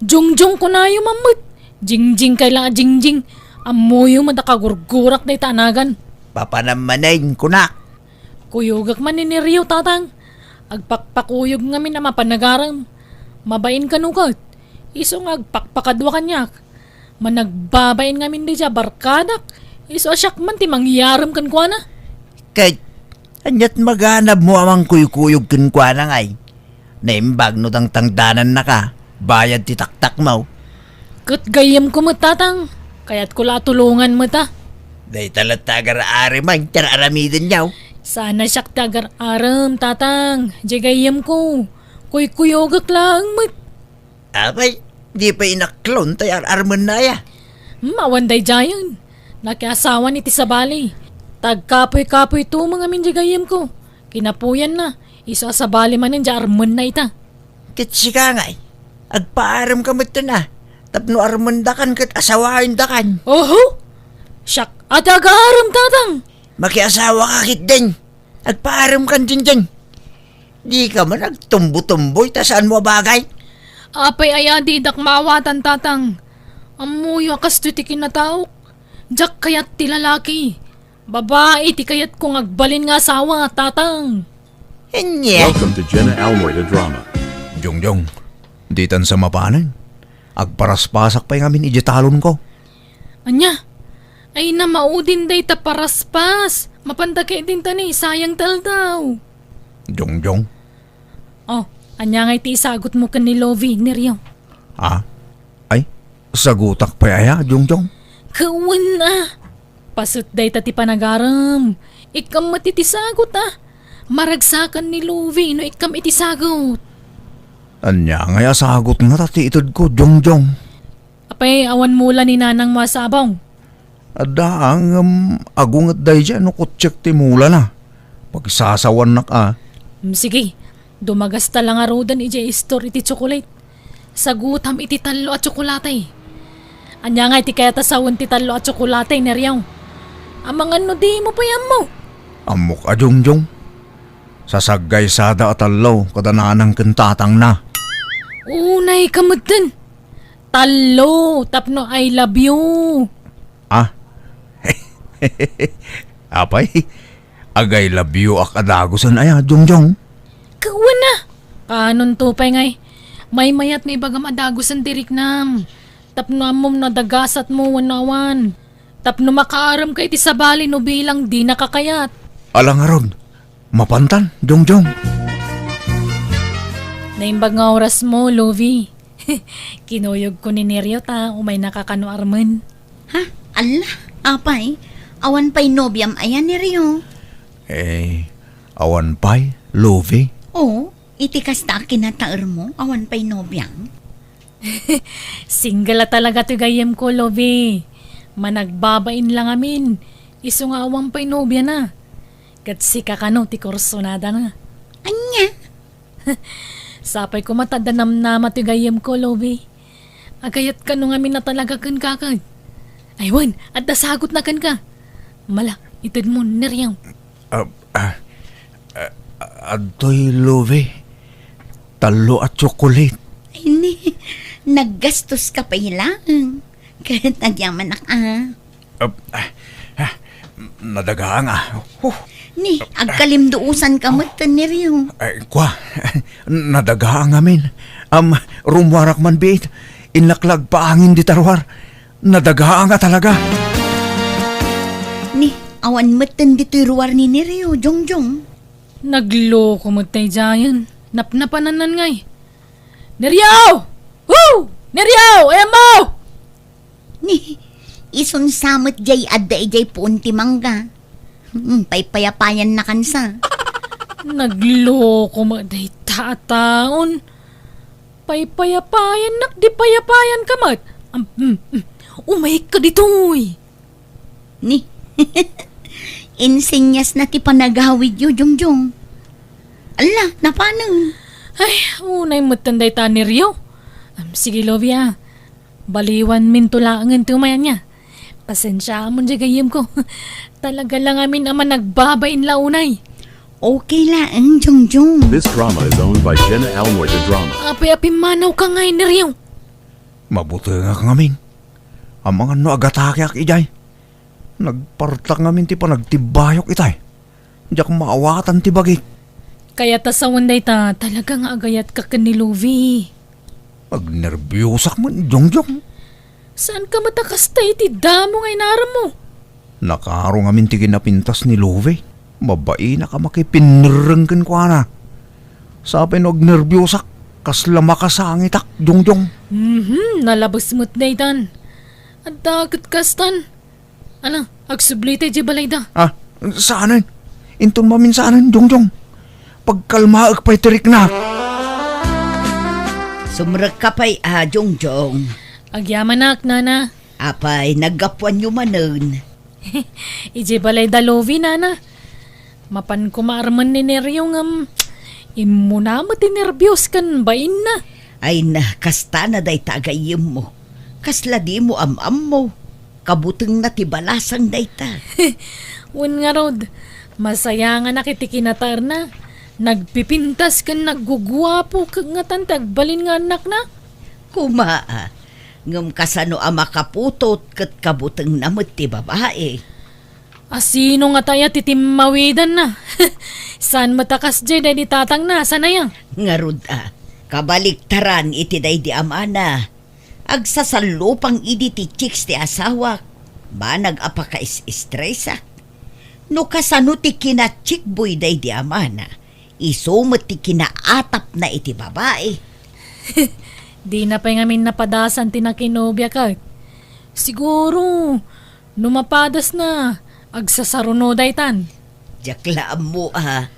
Jongjong kunayo man met. Jingjing kay la a Jingjing. Ammoyo met a kagurgurak dayta a nagan. Papanam manen, kunak. Kuyogak man ni Nerio, Tatang. Agpakpakuyog ngamin a mapan agarem. Mabain kano ket? Isu nga agpakpakadua kaniak. Managbabain ngamin daydiay a barkadak. Isu a siak man ti mangyarem kenkuana. Ket, ania ti maganabmo a mangkuykuyog kenkuana ngay? Naimbag no tangtangdanannaka, bayad ti taktakmo. Ket gayyemko met, Tatang. Kayatko la a tulongan met a. Dayta latta agar-arem ti ar-aramidenyo. Saan a siak ti agar-arem, Tatang. Diay gayyemko. Kuykuyogak laeng met. Apay, di pay inaklon ti ar-armenna aya? Hmm, awan daydiayen. Nakiasawan iti sabali. Tagkapuy-kapuy tumeng amin diay gayyemko. Kinapuyanna, isu a sabali manen diay armenna ita. Ket sika ngay, agpaaremka metten a, tapno armendakan ket asawaendakan. Oho! Siak a ti agarem, Tatang! Makiasawaka ketdin. Agpaaremkan, Jingjing. Dika man agtumbo-tumboy ta saanmo a bagay. Apay aya didak maawatan, Tatang? Ammoyo a kastoy ti kinataok. Diak kayat ti lalaki. Babai ti kayatko nga agbalin nga asawa, Tatang. Ania? Welcome to Jenna Almoy, the drama. Jongjong, ditan sa mapanen. Agparaspasak pay ngamin idiay talonko. Ania? Ay, namaudin dayta paraspas. Mapanda ketdin ta ni, sayang ti aldaw. Jongjong. Oh, ania ngay ti isagutmo ken ni Lovie, Nerio? Ah? Ay, sagutak pay aya, Jongjong? Kawen a. Paset dayta ti panagarem. Ikkam met iti sagut a. Maragsakan ni Lovie no ikkam iti sagut. Ania ngay a sagut ngata ti itedko, Jongjong? Apay, awan mula ni nanangmo a sabong? Adda, ngem agunget daydiay no kutsiek ti mulana. Pagsasawannak a. Mm, sige, dumagasta la ngaruden idiay store iti tsokolate. Sagutam iti tallo a tsokolate. Ania ngay ti kayat a sawen ti tallo a tsokolate, Nerio? Amangan no dimo pay ammo. Ammok a, Jongjong. Sasaggaysada a tallo kada nanang ken tatangna. Unay ka metten. Tallo, tapno I love you. Ah? Apay, ag-I love you ak a dagusen aya, Jongjong? Kawen a! Kaanonto pay ngay? Maymayat no ibagam a dagusen ti riknam. Tapno ammom no adagasatmo wenno awan. Tapno makaaremka iti sabali no bilang dinaka kayat. Ala ngarud, mapantan, Jongjong. Naimbag nga orasmo, Lovie. Kinuyogko ni Nerio ta umaynaka kano armen. Ha? Alla, apay, awan pay nobiam aya, Nerio? Eh, awan pay, Lovie? Oo, iti kasta a kinataermo, awan pay nobiam. Single a talaga ti gayyemko, Lovie. Managbabain la ngamin, isu nga awan pay nobiana. Ket sika kano ti kursunadana. Ania? Sapay koma ta adda namnama ti gayyemko, Lovi. Agayat kano ngamin a talaga kenka ket. Ay wen, adda sagutna kenka. Mala, itedmo, Neriaw. Ah, ah, ah, adtoy, Lovi. Tallo a tsokolate. Ay ni, naggastoska pay laeng. Ket agyamanak a. Ah, ah, ah, nadagaang a. Huh. Ni, agkalimduosanka met, Neriaw. Ay, kua, nadagaang amin. Am, rummuarak man biit. Innak la agpaangin dita ruar. Nadagaang a talaga. Ni, awan metten ditoy ruar ni Neriaw, Jongjong. Nagloko met daydiayen. Napnapanannan ngay. Neriaw! Woo! Neriaw! Ayanmo! Ni, isunsa met jay adda idiay puon ti mangga. Hmm, paypayapayannakansa. Nagloko met dayta a taon. Paypayapayannak, di payapayanka met. Am, mm, mm. Umayka ditoy. Ni, insenyasna ti panagawidyo, Jongjong. Ala, napanen. Ay, unay metten dayta a Neriaw. Am, sige, Lovi a. Baliwanminto laengen ti umayan niya. Pasensiaamon diay gayyemko. Talaga la ngamin a managbabain la unay. Okay laeng, Jongjong. This drama is owned by Jenna Almoy the Drama. Apay a pimmanawka ngay, Neriaw? Mabutengak ngamin. Amangan no agatakeak idiay. Nagpartak ngamin ti panagtibbayok itay. Diak maawatan ti bagik. Kayat a sawen dayta, talaga nga agayatka ken ni Lovi. Agnerbiosak met, Jongjong. Saanka met a kasta iti damo nga inarammo? Nakaro ngamin ti kinapintas ni Lovi. Mabainak a makipinnerreng kenkuana. Sapay no agnerbiosak, kasla makasangitak, Jongjong. Mhm, nalabes met daytan. Adda ket kastan. Ala, agsubli tay diay balayda. Ah, saanen? Inton maminsanen, Jongjong. Pagkalmaek pay ti riknak. Sumrekka pay a, Jongjong. Agyamanak, Nana. Apay, naggapuanyo manen? Idiay balayda Lovi, Nana. Mapan koma armen ni Nerio ngem immuna met ti nerbios ken bainna. Ay na, kastana dayta a gayyemmo. Kasla dimo am-ammo. Kabutengna ti balasang dayta. Wen ngarud, masayanganak iti kinataerna. Nagpipintas ken nagguguapo ket ngatan ti agbalin nga annakna. Koma a, ngem kasano a makaputot ket kabutengna met ti babai? A sino ngata aya ti timmawidanna? Saan met a kasdiay daydi tatangna, saan aya? Ngarud a, kabaliktaran iti daydi amana. Agsasallupang idi ti chicks ti asawak, banag a pakais-estresak. No kasano ti kinachikboy daydi amana, isu met ti kinaatapna iti babai. Dina pay ngamin napadasan ti nakinobia ket. Siguro, no mapadasna, agsasaruno daytan. Diak la ammo a.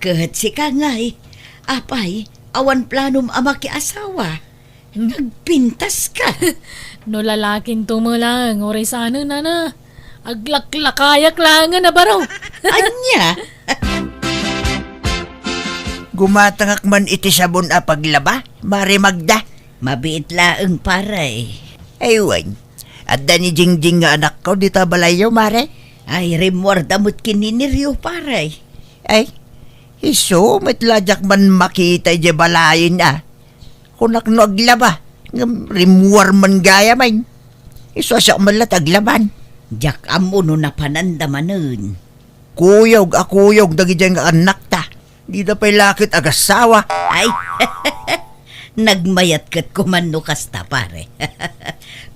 Ket sika ngay, apay, awan planom a makiasawa? Nagpintaska. No lalakinto met laeng, uray saanen, Nana. Aglaklakayak laengen a baro. Ania? Gumatangak man iti sabon a paglaba, Mare Magda. Mabiit laeng, pare. Ay wen, adda ni Jingjing nga anakko dita balayyo, Mare? Ay, rimmuarda met ken ni Nerio, pare. Ay, isu met la diak man makita idiay balayen a. Kunak no aglaba, ngem rimmuar man gayam. Isu a siak met la ti aglaban. Diak ammo no napananda manen. Kuyog a kuyog dagidiay nga annakta. Dida pay la ket agassawa. Ay, nagmayat ket koma no kasta, pare.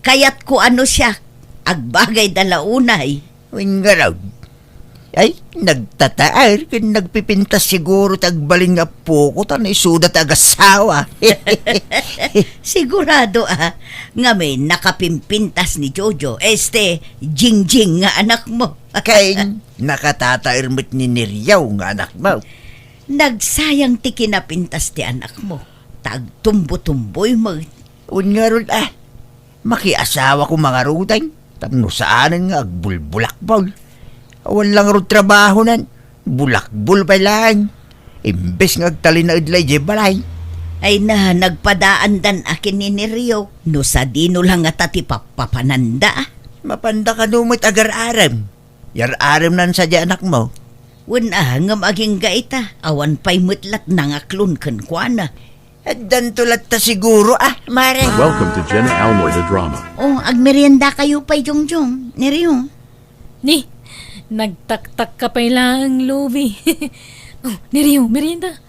Kayatko a no siak, agbagayda la unay. Wen ngarud. Ay, nagtataer ken nagpipintas siguro ti agbalin nga apoko ta no isuda ti agassawa. Sigurado a, ngamin nakapimpintas ni Jojo, este, Jingjing nga anakmo. Ken nakatataer met ni Neriaw nga anakmo. Nagsayang ti kinapintas ti anakmo, ta agtumbotumboy met. Wen ngarud a, makiasawa koma ngaruden, tapno saanen nga agbulbulakbol. Awan la ngarud trabahonan. Bulakbol pay laeng. Imbes nga agtalinaed la idiay balay. Ay na, nagpadaandan a ken ni Nerio. No sadino la ngata ti pappapananda. Mapanda kano met agar-arem. Yar-aremnan sadiay anakmo. Wen a, ngem agingga ita, awan pay met lat nangaklon kenkuana. Addanto latta siguro, ah, mare. Welcome to Jenna Almoy the Drama. Oh, agmerienda kayo pay, Jongjong, Nerio. Ni, nagtaktak ka pay laeng, Lovi. Oh, Nerio, merienda.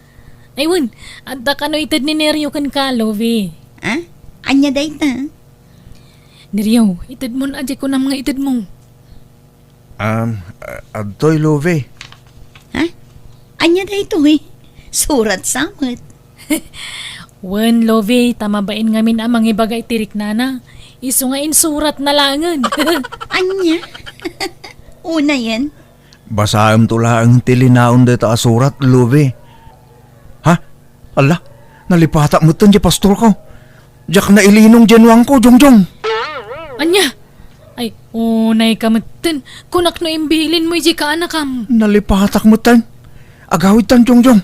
Ay, wen, adda kano ited ni Nerio kenka, Lovi. Ah? Ania dayta? Nerio, itedmon, adi kunam nga itedmo. Um, a-, adtoy, Lovi. Ha? Ania daytoy? Surat sa met. Wen, Lovi, ta mabain ngamin a mangibaga iti riknana. Isu nga insuratna laengen. Ania? Unayen? Basaemto laeng ti linaon dayta a surat, Lovi. Ha? Alla, nalipatak metten ti pastorko. Diak nailinong diay nuangko, Jongjong. Ania? Ay, unay ka metten. Kunak no imbilinmo idiay kaanakam. Nalipatak metten. Agawidtan, Jongjong.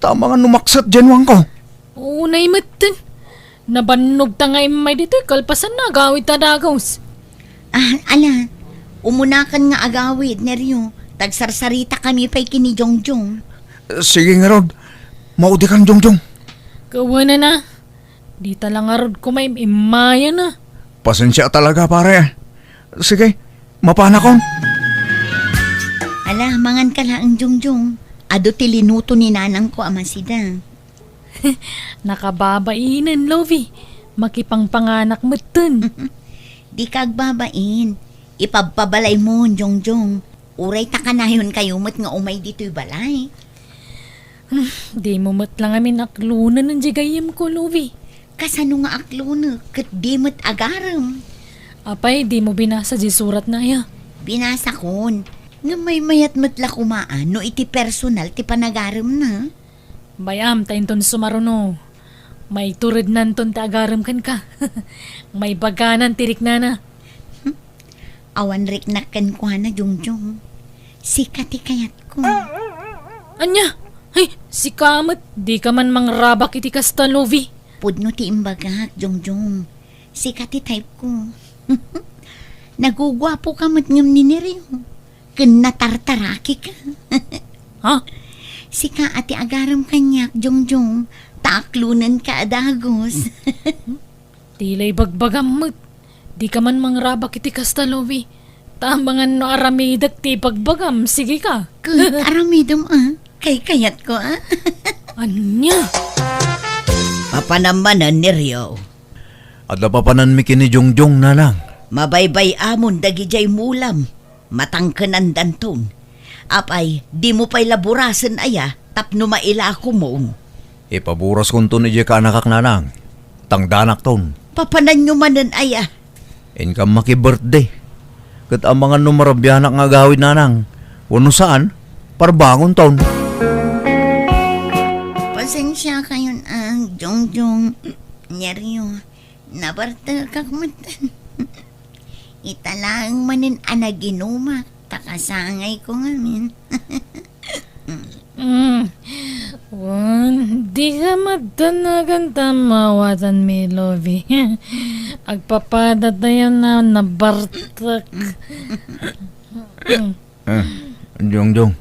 Ta amangan no makset diay nuangko. Unay metten. Nabannogta nga immay ditoy kalpasanna agawidta dagus. Ah, ala, umunakan nga agawid, Nerio. Tagsarsaritaka kami pay ken ni Jongjong. Sige ngarud, maudikan, Jongjong. Kawanana, dita la ngarud koma im-immayan a. Pasensia talaga, pare. Sige, mapanakon. Ala, manganka laeng, Jongjong. Adu ti linuto ni nanangko a masida. Nakababainen, Lovi. Makipangpanganak metten. Dika agbabain. Ipabpabalaymo, Jongjong. Uray ta kanayonkayo met nga umay ditoy balay. Hmm, dimo met la ngamin aklonen diay gayyemko, Lovi. Kasano nga aklonek ket di met agarem? Apay, dimo binasa diay suratna aya? Binasakon. Ngem maymayat met la koma a no iti personal ti panagaremna. Bay-am ta inton sumaruno, maiturednanton ti agarem kenka. Maibaganan ti riknana. Awan riknak kenkuana, Jongjong. Sika ti kayatko. Ania? Ay, sika met, dika man mangrabak iti kasta, Lovi. Pudno ti imbagak, Jongjong. Sika ti type ko. Naguguapoka met ngem ni Nerio. Ken natartarakika. Ha? Sika a ti agarem kaniak, Jongjong, ta aklonenka a dagus. Ti la ibagbagam met. Dika man mangrabak iti kasta, Lovi. Ta amangan no aramidek ti ibagbagam, sige ka. Ket aramidem a, kaykayatko a. Ania? Papanam manen, Nerio. Adda papananmi ken ni Jongjong, nanang. Mabaybay-amon dagidiay mulam. Matangkenandanton. Apay, dimo pay la burasen aya tapno mailakomon? Ipaburaskonton idiay kaanakak, nanang. Tangdanakton. Papananyo manen aya? Inkam maki-birthday. Ket amangan no marabianak nga agawid, nanang. Wenno saan, parbangonton. Pasensiakayon a, Jongjong, Nerio. Nabartekak met. Ita laeng manen a naginumak, ta kasangayko ngamin. Mm. Wen, dika maddanagan ta mawatanmi, Lovi. Agpapadatayo a nabartek. Mm. Ah, Jongjong,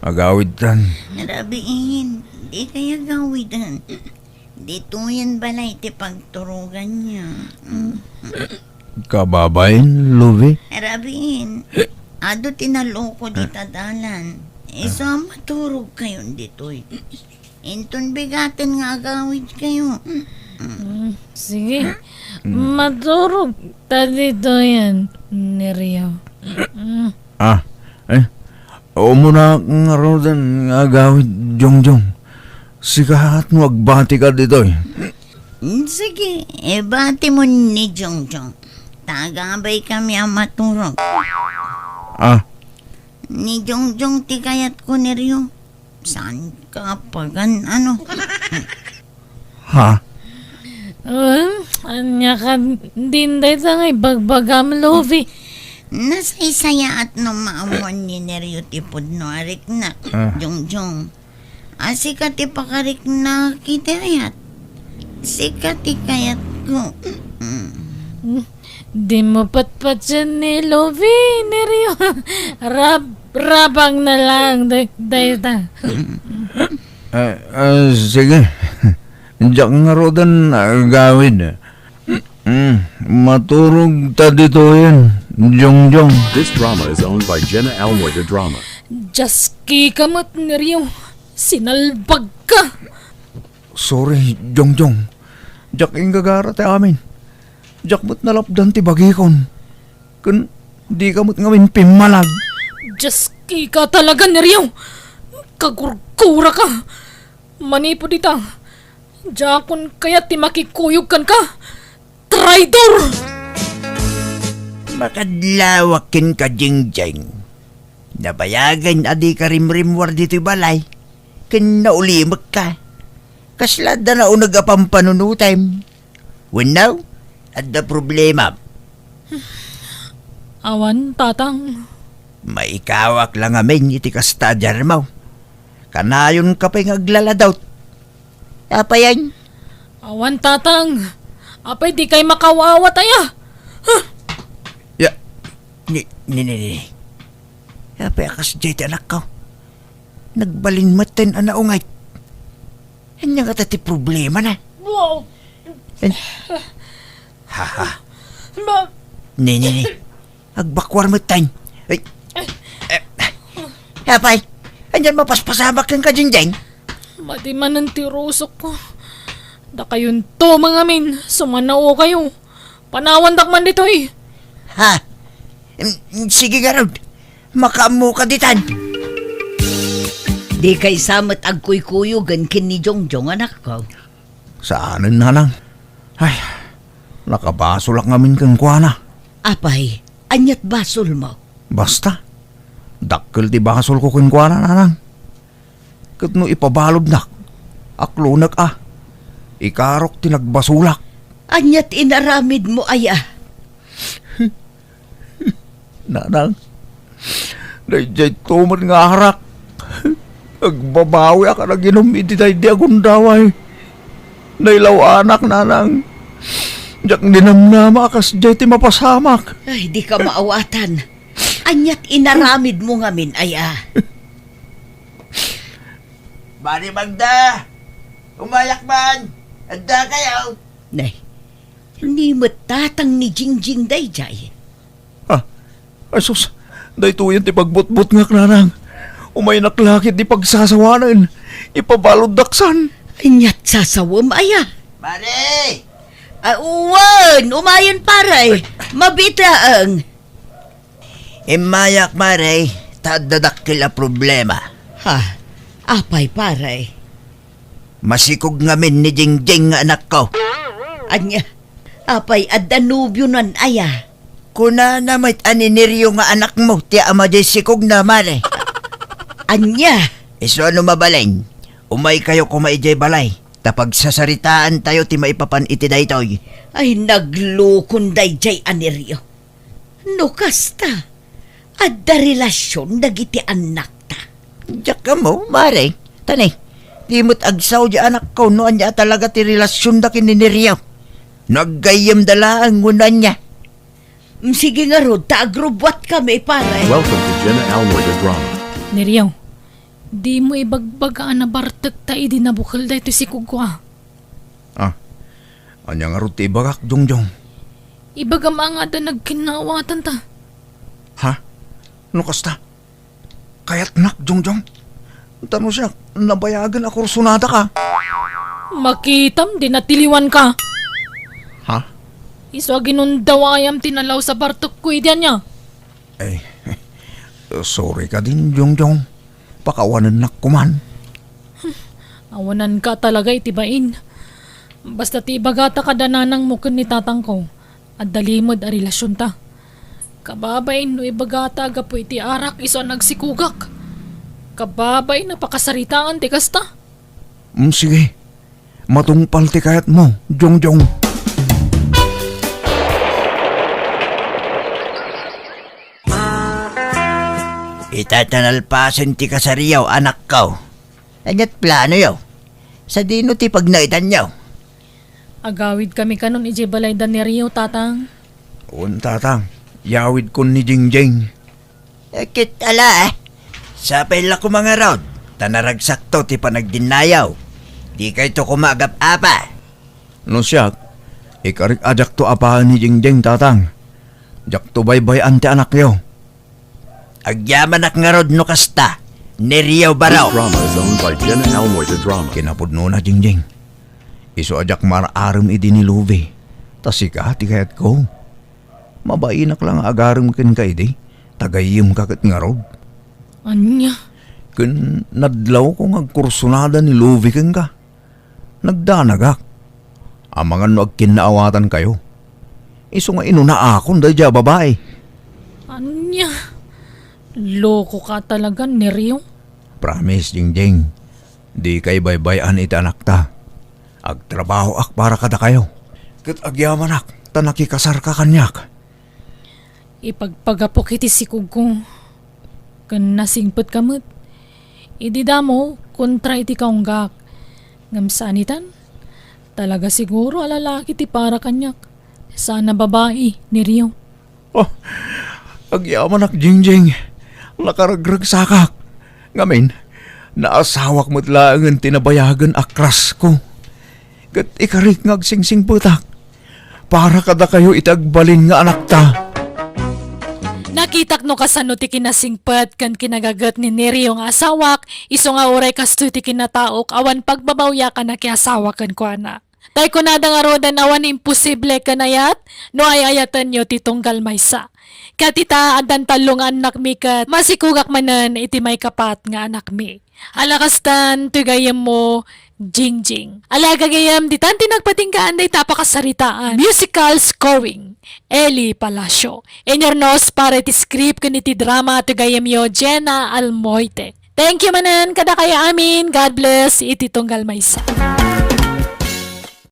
agawidtan. Rabiin, dikay agawiden. Ditoyen balay ti pagturoganna. Kababain, Lovi? Rabiin, adu ti naloko dita dalan. Isu a maturogkayon ditoy. Inton bigaten nga agawidkayo. Mm, sige. Mm. Maturog ta ditoyen, Nerio. Mm. Ah, eh, umuna ngaruden nga agawid, Jongjong. Sika no agbatika ditoy. Mm, sige, ibati mo ni Jongjong. Ta agabay kami a maturog. Ah. Ni Jongjong ti kayatko, Nerio. Saan ka pagan-ano? Ha? Um, ania ka din dayta nga ibagbagam, Lovi? Nasaysayaat no maammoan ni Nerio ti pudno a riknak, Ah. Jongjong. A, sika ti pakariknak iti ayat. Sika ti kayatko. Mm. Dimo patpatien ni Lovi, Nerio. Rab-, rabang na lang, day-, dayta. Ah, ah, sige. Diak ngaruden agawid. Mm, maturog ta ditoyen, Jongjong. This drama is owned by Jenna Almoy de Drama. Diaski ka met, Nerio. Sinalbag ka. Sorry, Jongjong. Diak inggagara ti amin. Diak met nalapdan ti bagikon. Ken dika met ngamin pimmalag. Diaski ka talaga, Nerio. Kagurgura ka. Manipud ita, diakon kayat ti makikuyog kenka. Traidor! Makadlawak kenka, Jingjing. Nabayagen a dika rimrimmuar ditoy balay, ken naulimekka. Kasla adda nauneg a pampanunotem. Wenno, adda problema? Awan, Tatang. Maikawak la ngamin iti kasta a diarmo. Kanayonka pay nga aglaladot. Apayen? Awan, Tatang. Apay dikay makaawat, aya? Huh! Ya, ni, ni, ni, ni. Apay a kasdiay ti anakko? Nagbalin metten a naunget. Ania ngata ti problemana? Wow! Eh. Haha. Ma- Ni, ni, ni. Agbakuar metten. Ay. Eh. Apay, anian mapaspasamak kenka, Jingjing? Madi manen ti rusokko. Dakayonto mangamin, sumanaokayo. Panawandak man ditoy. Ha? Mm, sige ngarud. Makaammoka ditan. Dikay sa met agkuykuyogen ken ni Jongjong, anakko? Saanen, nanang. Ay, nakabasolak ngamin kenkuana. Apay, aniat basolmo? Basta, dakkel ti basolko kenkuana, nanang. Ket no ipabaludnak, aklonek a. Ikarok ti nagbasolak. Aniat inaramidmo aya? Nanang, daydiay tumet nga arak. Agbabawiak a naginum iti daydi a gundaway. Nailaw-anak, nanang. Diak ninamnama a kasdiay ti mapasamak. Ay, dika maawatan. Aniat inaramidmo ngamin aya? Mari Magda! Umayak man! Adda kayo! Nay, ni met tatang ni Jingjing daydiay. Ah, ay sus, daytoyen ti pagbutbutngak, nanang. Umaynak la ket di pagsasawanen. Ipabaluddak san. Aniat sasawem aya? Mare! Ah, wen, umayen, pare. Ay. Mabiit laeng. Immayak, mare, ta adda dakkel a problema. Ha? Apay, pare? Masikog ngamin ni Jingjing nga anakko. Ania? Apay, adda nobionan aya? Kunana met a ni Nerio nga anakmo ti ama diay sikogna, mare. Ania? Isu a no mabalin, umaykayo koma idiay balay, ta pagsasaritaantayo ti maipapan iti daytoy. Ay, naglukon daydiay a Nerio. No kasta, adda relasion dagiti annakta. Diak ammo, mare. Tani, di met agsao di anakko no ania talaga ti relasionda ken ni Nerio. No aggayyemda laeng wenno ania. Mm, sige ngarud, ta agrubbuatkami, pare. Welcome to Jenna Almoy the Drama. Nerio, dimo ibagbaga a nabartek ta idi nabukel daytoy sikogko a. Ah, ania ngarud ti ibagak, Jongjong? Ibagam a nga adda nagkinnaawatan ta. Ha? No kasta? Kayatnak, Jongjong? Ta no siak, nabayagen a kursunadaka. Makitam, di natiliwanka. Ha? Isu a ginundawayam ti nalaus a bartekko idi ania. Ay, sorry kadin, Jongjong. Pakawanennak koman. Awananka talaga iti bain. Basta ti ibagata kada nanangmo ken ni tatangko, adda limed a relasionta. Kababain no ibagata a gapu iti arak isu a nagsikogak. Kababain a pakasaritaan ti kasta. Mm, sige. Matungpal ti kayatmo, Jongjong. Ita ta nalpasen ti kasaryo, anakko. Ania't planoyo? Sadino ti pagnaedanyo? Agawidkami kanon idiay balay da ni Rio, Tatang. Wen, Tatang. Yawidkon ni Jingjing. Eh, ket ala, eh. Sapay la koma ngarud, ta naragsakto ti panagdinnayo. Dikayto koma agap-apa. No siak, ikarik a diakto apaen ni Jingjing, Tatang. Diakto baybay-an ti anakyo. Agyamanak ngarud no kasta, ni Rio Baro. This drama is owned by Jenna Almoy the Drama. Kinapudnona, Jingjing. Isu a diak mar-arem idi ni Luby. Ta sika ti kayatko. Mabainak la nga agarem kenka idi, ta gayyemka ket ngarud. Ania? Ken nadlawko nga agkursunada ni Luby kenka. Nagdanagak. Amangan no agkinnaawatankayo. Isu nga inunaakon daydiay a babai. Ania? Lokoka talaga, ni Rio. Promise, Jingjing. Dikay baybay-an iti anakta. Agtrabahoak para kadakayo. Ket agyamanak ta nakikasarka kaniak. Ipagpagapok iti sikogko, ken nasingpetka met. Idi damo, kontra iti kaunggak. Ngem saan itan, talaga siguro a lalaki ti para kaniak, saan a babai, ni Rio. Oh, agyamanak, Jingjing. Nakaragragsakak. Ngamin, naasawak met laengen ti nabayagen a crush ko. Ket ikarik nga agsingsingpetak. Para kadakayo iti agbalin nga anakta. Nakitak no kasano ti kinasingpet ken kinagaget ni Nerio nga asawak, isu nga uray kastoy ti kinataok awan pagbabawiak a nakiasawa kenkuana. Tay kunada ngaruden awan imposible ken ayat no ay-ayatenyo ti tunggal maysa. Ket ita, addan tallo nga annakmi ket masikogak manen iti maikapat nga anakmi. Ala kastan, toy gayyemmo, Jingjing. Ala gagayyem, ditan ti nagpatinggaan dayta a pakasaritaan. Musical scoring, Eli Palacio. Inyurnos para iti script ken iti drama, toy gayyemyo, Jenna Almoite. Thank you manen kadakayo amin. God bless iti tunggal maysa.